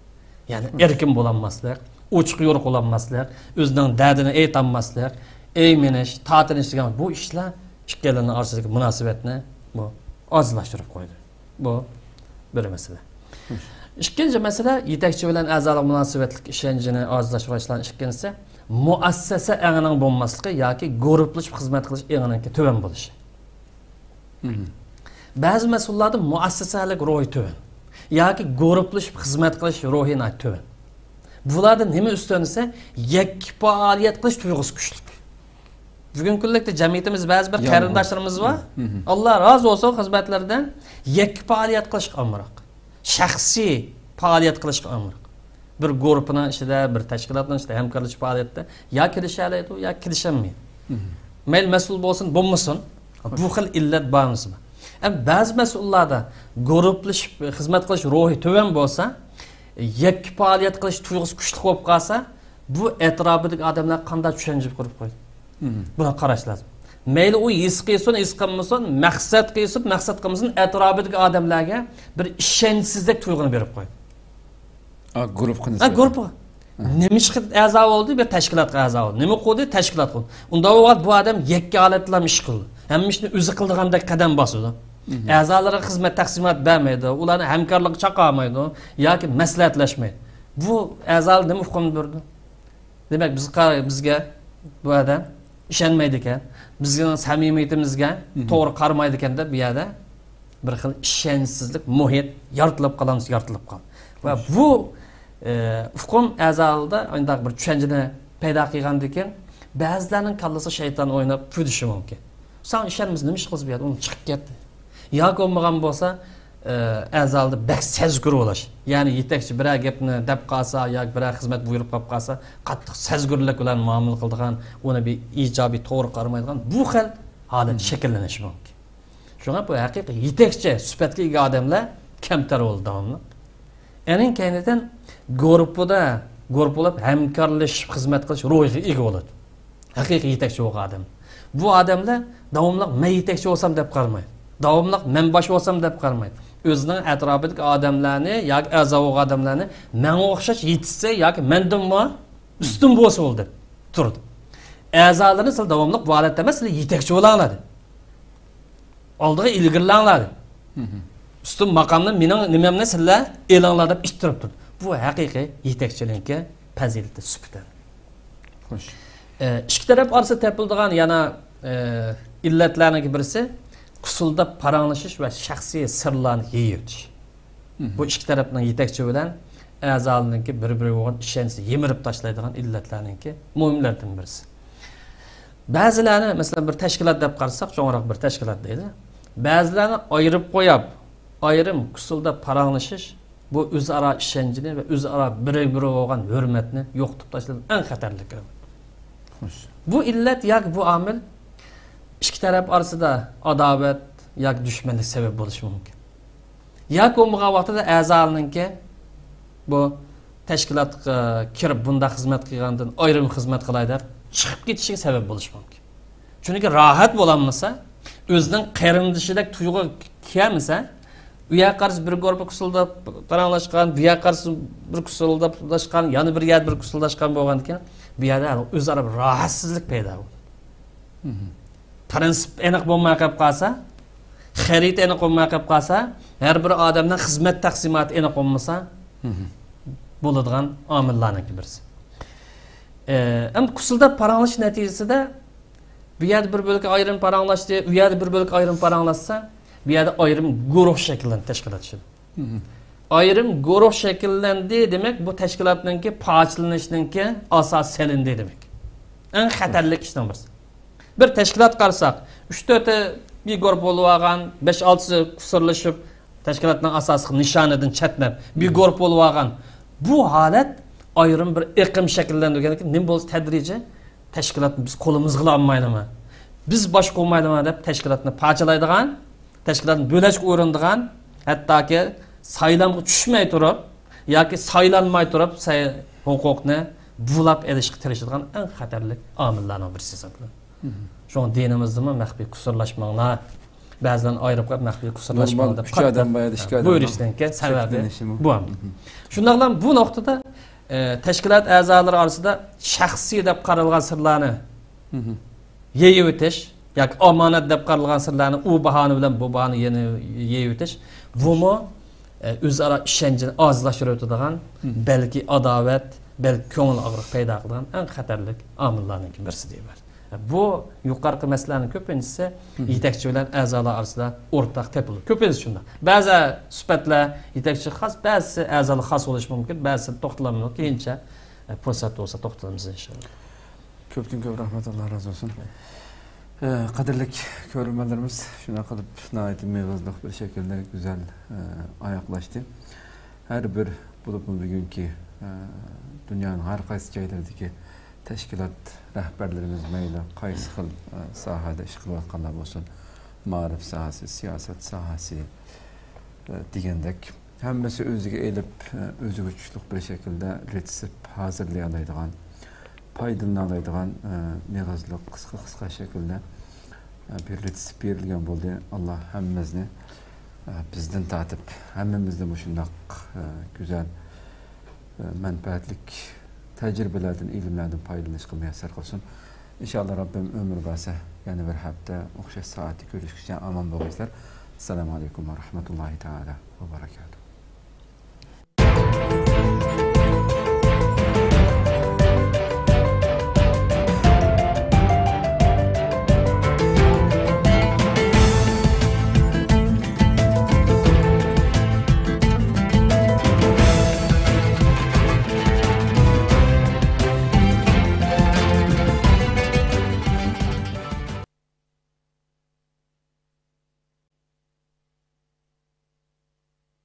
يەنى ئەركىن بولالماسلىق، ئوچۇق يورۇق بولالماسلىق، ئۆزىنىڭ دەردىنى ئېيتالماسلىق، ئەيمىنىش، تارتىنىش دېگەن بۇ ئىشلار ئىككىلىنىڭ ئارىسىدىكى مۇناسىۋەتنى بۇ ئاجىزلاشتۇرۇپ قويىدۇ. بۇ بىر مەسىلە. ئىككىنچى مەسىلە، يېتەكچى بىلەن ئەزالىق مۇناسىۋەتلىك ئىشەنچىنى ئاجىزلاشتۇرغان ئىشلارنىڭ ئىككىنچىسى، مۇئەسسەسە ئېڭىنىڭ بولماسلىقى ياكى گۇرۇپپىلىشىپ خىزمەت قىلىش ئېڭىنىڭكى تۆۋەن بولۇشى. بەزى مەسئۇللاردا مۇئەسسەسەلىك روھى تۆۋەن ياكى گۇرۇپپىلىشىپ خىزمەت قىلىش روھى ناھايىتى تۆۋەن. بۇلاردا نېمە ئۈستۈن دېسە، يەككە پائالىيەت قىلىش تۇيغۇسى كۈچلۈك. بۈگۈنكى كۈنلۈكتە جەمئىيىتىمىز بەزى بىر قېرىنداشلىرىمىز بار. ئاللا رازى بولسۇن خىزمەتلىرىدىن. يەككە پائالىيەت قىلىشقا ئامراق. شەخسىي پائالىيەت قىلىشقا ئامراق. بىر گۇرۇپپىنىڭ ئىچىدە، بىر تەشكىلاتنىڭ ئىچىدە ھەمكارلىشىپ پائالىيەتتە يا كېلىشەلەيدۇ، يا كېلىشەلمەيدۇ. مەيلى مەسئۇل بولسۇن، بولمىسۇن، بۇ خىل ئىللەت بار ئەمەسمۇ؟ ئەمما بەزى مەسئۇللاردا گۇرۇپپىلىشىپ خىزمەت قىلىش روھى تۆۋەن بولسا، يەككە پائالىيەت قىلىش تۇيغۇسى كۈچلۈك بولۇپ قالسا، بۇ ئەتراپىدىكى ئادەملەر قانداق چۈشەنچە قۇرۇپ قويدى؟ بۇنى قاراش لازىم. مەيلى ئۇ ھېس قىلسۇن، ھېس قىلمىسۇن، مەقسەت قىلسۇن، مەقسەت قىلمىسۇن، ئەتراپىدىكى ئادەملەرگە بىر ئىشەنچسىزلىك تۇيغۇنى بېرىپ قويدى. ھە، گۇرۇپپىغا. نېمە ئىشقا ئەزا بولدى؟ بىر تەشكىلاتقا ئەزا بولدى. نېمە قىلدى؟ تەشكىلات قىلدى. ئۇنداق بولغان بۇ ئادەم يەككە ھالەتتىلا ئىش قىلدى. ھەممە ئىشنى ئۆزى قىلىدىغاندەك قەدەم باسىدۇ. ئەزالىرىغا خىزمەت تەقسىمات بەرمەيدۇ، ئۇلارنى ھەمكارلىققا چاقىرمايدۇ ياكى مەسلىھەتلەشمەيدۇ. بۇ ئەزالار نېمە ئۇقۇم بېرىدۇ؟ دېمەك، بىز قا-، بىزگە بۇ ئادەم ئىشەنمەيدىكەن، بىزنىڭ سەمىمىيىتىمىزگە توغرا قارىمايدىكەن دەپ بۇ يەردە بىر خىل ئىشەنچسىزلىك مۇھىت يارىتىلىپ قالامىز، يارىتىلىپ قالدى. ۋە بۇ، ئە، ئۇقۇم ئەزالىدا ئانداق بىر چۈشەنچىنى پەيدا قىلغاندىن كېيىن، بەزىلەرنىڭ كاللىسىغا شەيتان ئويناپ پۈدۈشى مۇمكىن. ساڭا ئىشەنمىسە نېمە ئىش قىلىسىز بۇ يەردە؟ ئۇنى چىقىپ كەتتى. ياكى بولمىغان بولسا، ئە، ئەزالىدا بەك سەزگۈر بولۇش. يەنى يېتەكچى بىرەر گەپنى دەپ قالسا ياكى بىرەر خىزمەت بۇيرۇپ قاپ قالسا، قاتتىق سەزگۈرلۈك بىلەن مۇئامىلە قىلىدىغان، ئۇنى بىر ئىجابىي توغرا قارىمايدىغان بۇ خىل ھالەت شەكىللىنىشى مۇمكىن. شۇڭا بۇ ھەقىقىي يېتەكچى سۈپەتكە ئىگە ئادەملەر كەمتەر بولىدۇ داۋاملىق. ئەنىڭ كەينىدىن گۇرۇپپىدا، گۇرۇپپىلىق ھەمكارلىشىپ خىزمەت قىلىش روھىغا ئىگە بولىدۇ. ھەقىقىي يېتەكچى بولغان ئادەم. بۇ ئادەملەر داۋاملىق مەن يېتەكچى بولسام دەپ قارىمايدۇ. داۋاملىق مەن باش بولسام دەپ قارىمايدۇ. ئۆزىنىڭ ئەتراپىدىكى ئادەملەرنى ياكى ئەزا بولغان ئادەملەرنى ماڭا ئوخشاش يېتىشسە ياكى مەندىنمۇ ئۈستۈن بولسا بولدى دەپ تۇرىدۇ. ئەزالىرىنى سىلەر داۋاملىق بۇ ھالەتتە ئەمەس، سىلەر يېتەكچى بولاڭلار دەپ. ئالدىغا ئىلگىرىلەڭلار دەپ. ئۈستۈن ماقامنى مېنىڭ نېمەمنى سىلەر ئېلىڭلار دەپ ئىتتىرىپ تۇرىدۇ. بۇ ھەقىقىي يېتەكچىلىككە پەزىلىتى سۈپىتى. خوش. ئە، ئىككى تەرەپ ئارىسىدا تېپىلىدىغان يەنە، ئە، ئىللەتلەرنىڭ بىرسى، ئۇسسۇلدا پاراڭلىشىش ۋە شەخسىي سىرلارنى يېيىۋېتىش. بۇ ئىككى تەرەپنىڭ يېتەكچى بىلەن ئەزالىرىنىڭكى بىر-بىرىگە بولغان ئىشەنچىسى يىمىرىپ تاشلايدىغان ئىللەتلەرنىڭكى مۇھىملىرىدىن بىرسى. بەزىلەرنى، مەسىلەن، بىر تەشكىلات دەپ قارىساق، چوڭراق بىر تەشكىلات دەيلى. بەزىلەرنى ئايرىپ قويۇپ، ئايرىم ئۇسسۇلدا پاراڭلىشىش بۇ ئۆزئارا ئىشەنچنى ۋە ئۆزئارا بىرىگە بىرىگە بولغان ھۆرمەتنى يوقىتىپ تاشلىدى. ئەڭ خەتەرلىك ئىللەت. بۇ ئىللەت ياكى بۇ ئامىل ئىككى تەرەپ ئارىسىدا ئاداۋەت ياكى دۈشمەنلىك سەۋەب بولۇشى مۇمكىن. ياكى بولمىغان ۋاقتىدا ئەزالارنىڭكى بۇ تەشكىلاتقا كىرىپ بۇنداق خىزمەت قىلغاندىن ئايرىم خىزمەت قىلاي دەپ چىقىپ كېتىشىگە سەۋەب بولۇشى مۇمكىن. چۈنكى راھەت بولالمىسا، ئۆزىنىڭ قېرىندىشىدەك تۇيغۇ كەلمىسە، ئۇ يەرگە قارىسا بىر گۇرۇپپا كۇسۇلداپ پاراڭلاشقان، بۇ يەرگە قارىسا بىر كۇسۇلداپ پاراڭلاشقان، يەنە بىر يەردە بىر كۇسۇلداشقان بولغاندىكىن، بۇ يەردە ئۆزئارا راھەتسىزلىك پەيدا بولىدۇ. پىرىنسىپ ئېنىق بولماي قېلىپ قالسا، خەرىتە ئېنىق بولماي قېلىپ قالسا، ھەر بىر ئادەمنىڭ خىزمەت تەقسىماتى ئېنىق بولمىسا، بولىدىغان ئامىللارنىڭكى بىرسى. ئەمدى كۇسۇلداپ پاراڭلىشىش نەتىجىسىدە بۇ يەردە بىر بۆلەك ئايرىم پاراڭلاشتى، ئۇ يەردە بىر بۆلەك ئايرىم پاراڭلاشسا، بۇ يەردە ئايرىم گۇرۇھ شەكىللەندى تەشكىلات ئىچىدە. ئايرىم گۇرۇھ شەكىللەندى دېمەك، بۇ تەشكىلاتنىڭكى پارچىلىنىشنىڭكى ئاساسى سېلىندى دېمەك. ئەڭ خەتەرلىك ئىشنىڭ بىرسى. بىر تەشكىلات قارىساق، ئۈچ تۆتى بىر گۇرۇپپا بولۇۋالغان، بەش ئالتىسى قۇسۇرلىشىپ، تەشكىلاتنىڭ ئاساسلىق نىشانىدىن چەتنەپ، بىر گۇرۇپپا بولۇۋالغان. بۇ ھالەت ئايرىم بىر ئېقىم شەكىللەندۈرگەندىن كېيىن نېمە بولسا تەدرىجىي تەشكىلاتنى بىز قولىمىزغىلا ئالمايلىما؟ بىز باشقۇرمايلىما دەپ تەشكىلاتنى پارچىلايدىغان، تەشكىلاتنى بۆلەشكە ئۇرۇنىدىغان، ھەتتاكى سايلامغا چۈشمەي تۇرۇپ ياكى سايلانماي تۇرۇپ سەي-، ھوقۇقنى بۇلاپ ئېلىشقا تىرىشىدىغان ئەڭ خەتەرلىك ئامىللارنىڭ بىرسى ھېسابلىنىدۇ. شۇڭا دىنىمىزدىمۇ مەخپىي قۇسۇرلاشماڭلار، بەزىلەرنى ئايرىپ قويۇپ مەخپىي قۇسۇرلاشماڭلار دەپ قاتتىق بۇيرۇشنىڭكى سەۋەبى بۇ. شۇنداقلا بۇ نۇقتىدا، ئە، تەشكىلات ئەزالىرى ئارىسىدا شەخسىي دەپ قارالغان سىرلارنى يېيىۋېتىش ياكى ئامانەت دەپ قارالغان سىرلارنى ئۇ باھانە بىلەن بۇ باھانە يەنە يېيىۋېتىش، بۇمۇ، ئە، ئۆزئارا ئىشەنچنى ئازلاشتۇرۇۋېتىدىغان، بەلكى ئاداۋەت، بەلكى كۆڭۈل ئاغرىقى پەيدا قىلىدىغان ئەڭ خەتەرلىك ئامىللارنىڭكى بىرسى دەيمەن. بۇ يۇقىرىقى مەسىلىلەرنىڭ كۆپىنچىسى يېتەكچى بىلەن ئەزالار ئارىسىدا ئورتاق تېپىلىدۇ. كۆپىنچىسى شۇنداق. بەزى سۈپەتلەر يېتەكچىگە خاس، بەزىسى ئەزالىققا خاس بولۇشى مۇمكىن، بەزىسى توختىلالمىدۇق. كېيىنچە، ئە، پۇرسەت بولسا توختىلىمىز ئىنشاللا. كۆپتىن كۆپ رەھمەت، ئاللا رازى بولسۇن. ئە، قەدىرلىك كۆرۈرمەنلىرىمىز، شۇنداق قىلىپ ناھايىتى مېغىزلىق بىر شەكىلدە گۈزەل، ئە، ئاياغلاشتى. ھەر بىر، بولۇپمۇ بۈگۈنكى، ئە، دۇنيانىڭ ھەر قايسى جايلىرىدىكى تەشكىلات رەھبەرلىرىمىز مەيلى قايسى خىل، ئە، ساھەدە ئىش قىلىۋاتقانلار بولسۇن، مائارىپ ساھەسى، سىياسەت ساھەسى، ئە، دېگەندەك، ھەممىسى ئۆزىگە ئېلىپ، ئە، ئۆزىگە چۈشلۈك بىر شەكىلدە رېتسېپ ھازىرلىيالايدىغان، پايدىلىنالايدىغان، ئە، مېغىزلىق قىسقا قىسقا شەكىلدە، ئە، بىر رېتسېپ بېرىلگەن بولدى. ئاللا ھەممىمىزنى، ئە، بىزدىن تارتىپ ھەممىمىزنى مۇشۇنداق، ئە، گۈزەل، ئە، مەنپەئەتلىك تەجرىبىلەردىن، ئىلىملەردىن پايدىلىنىشقا مۇيەسسەر قىلسۇن. ئىنشاللا رەببىم ئۆمۈر بەرسە، يەنە بىر ھەپتە ئوخشاش سائەتتە كۆرۈشكىچە ئامان بولغايسىلەر. ئەسسالامۇ ئەلەيكۇم ۋە رەھمەتۇللاھى تائالا ۋە بەرەكاتۇھ.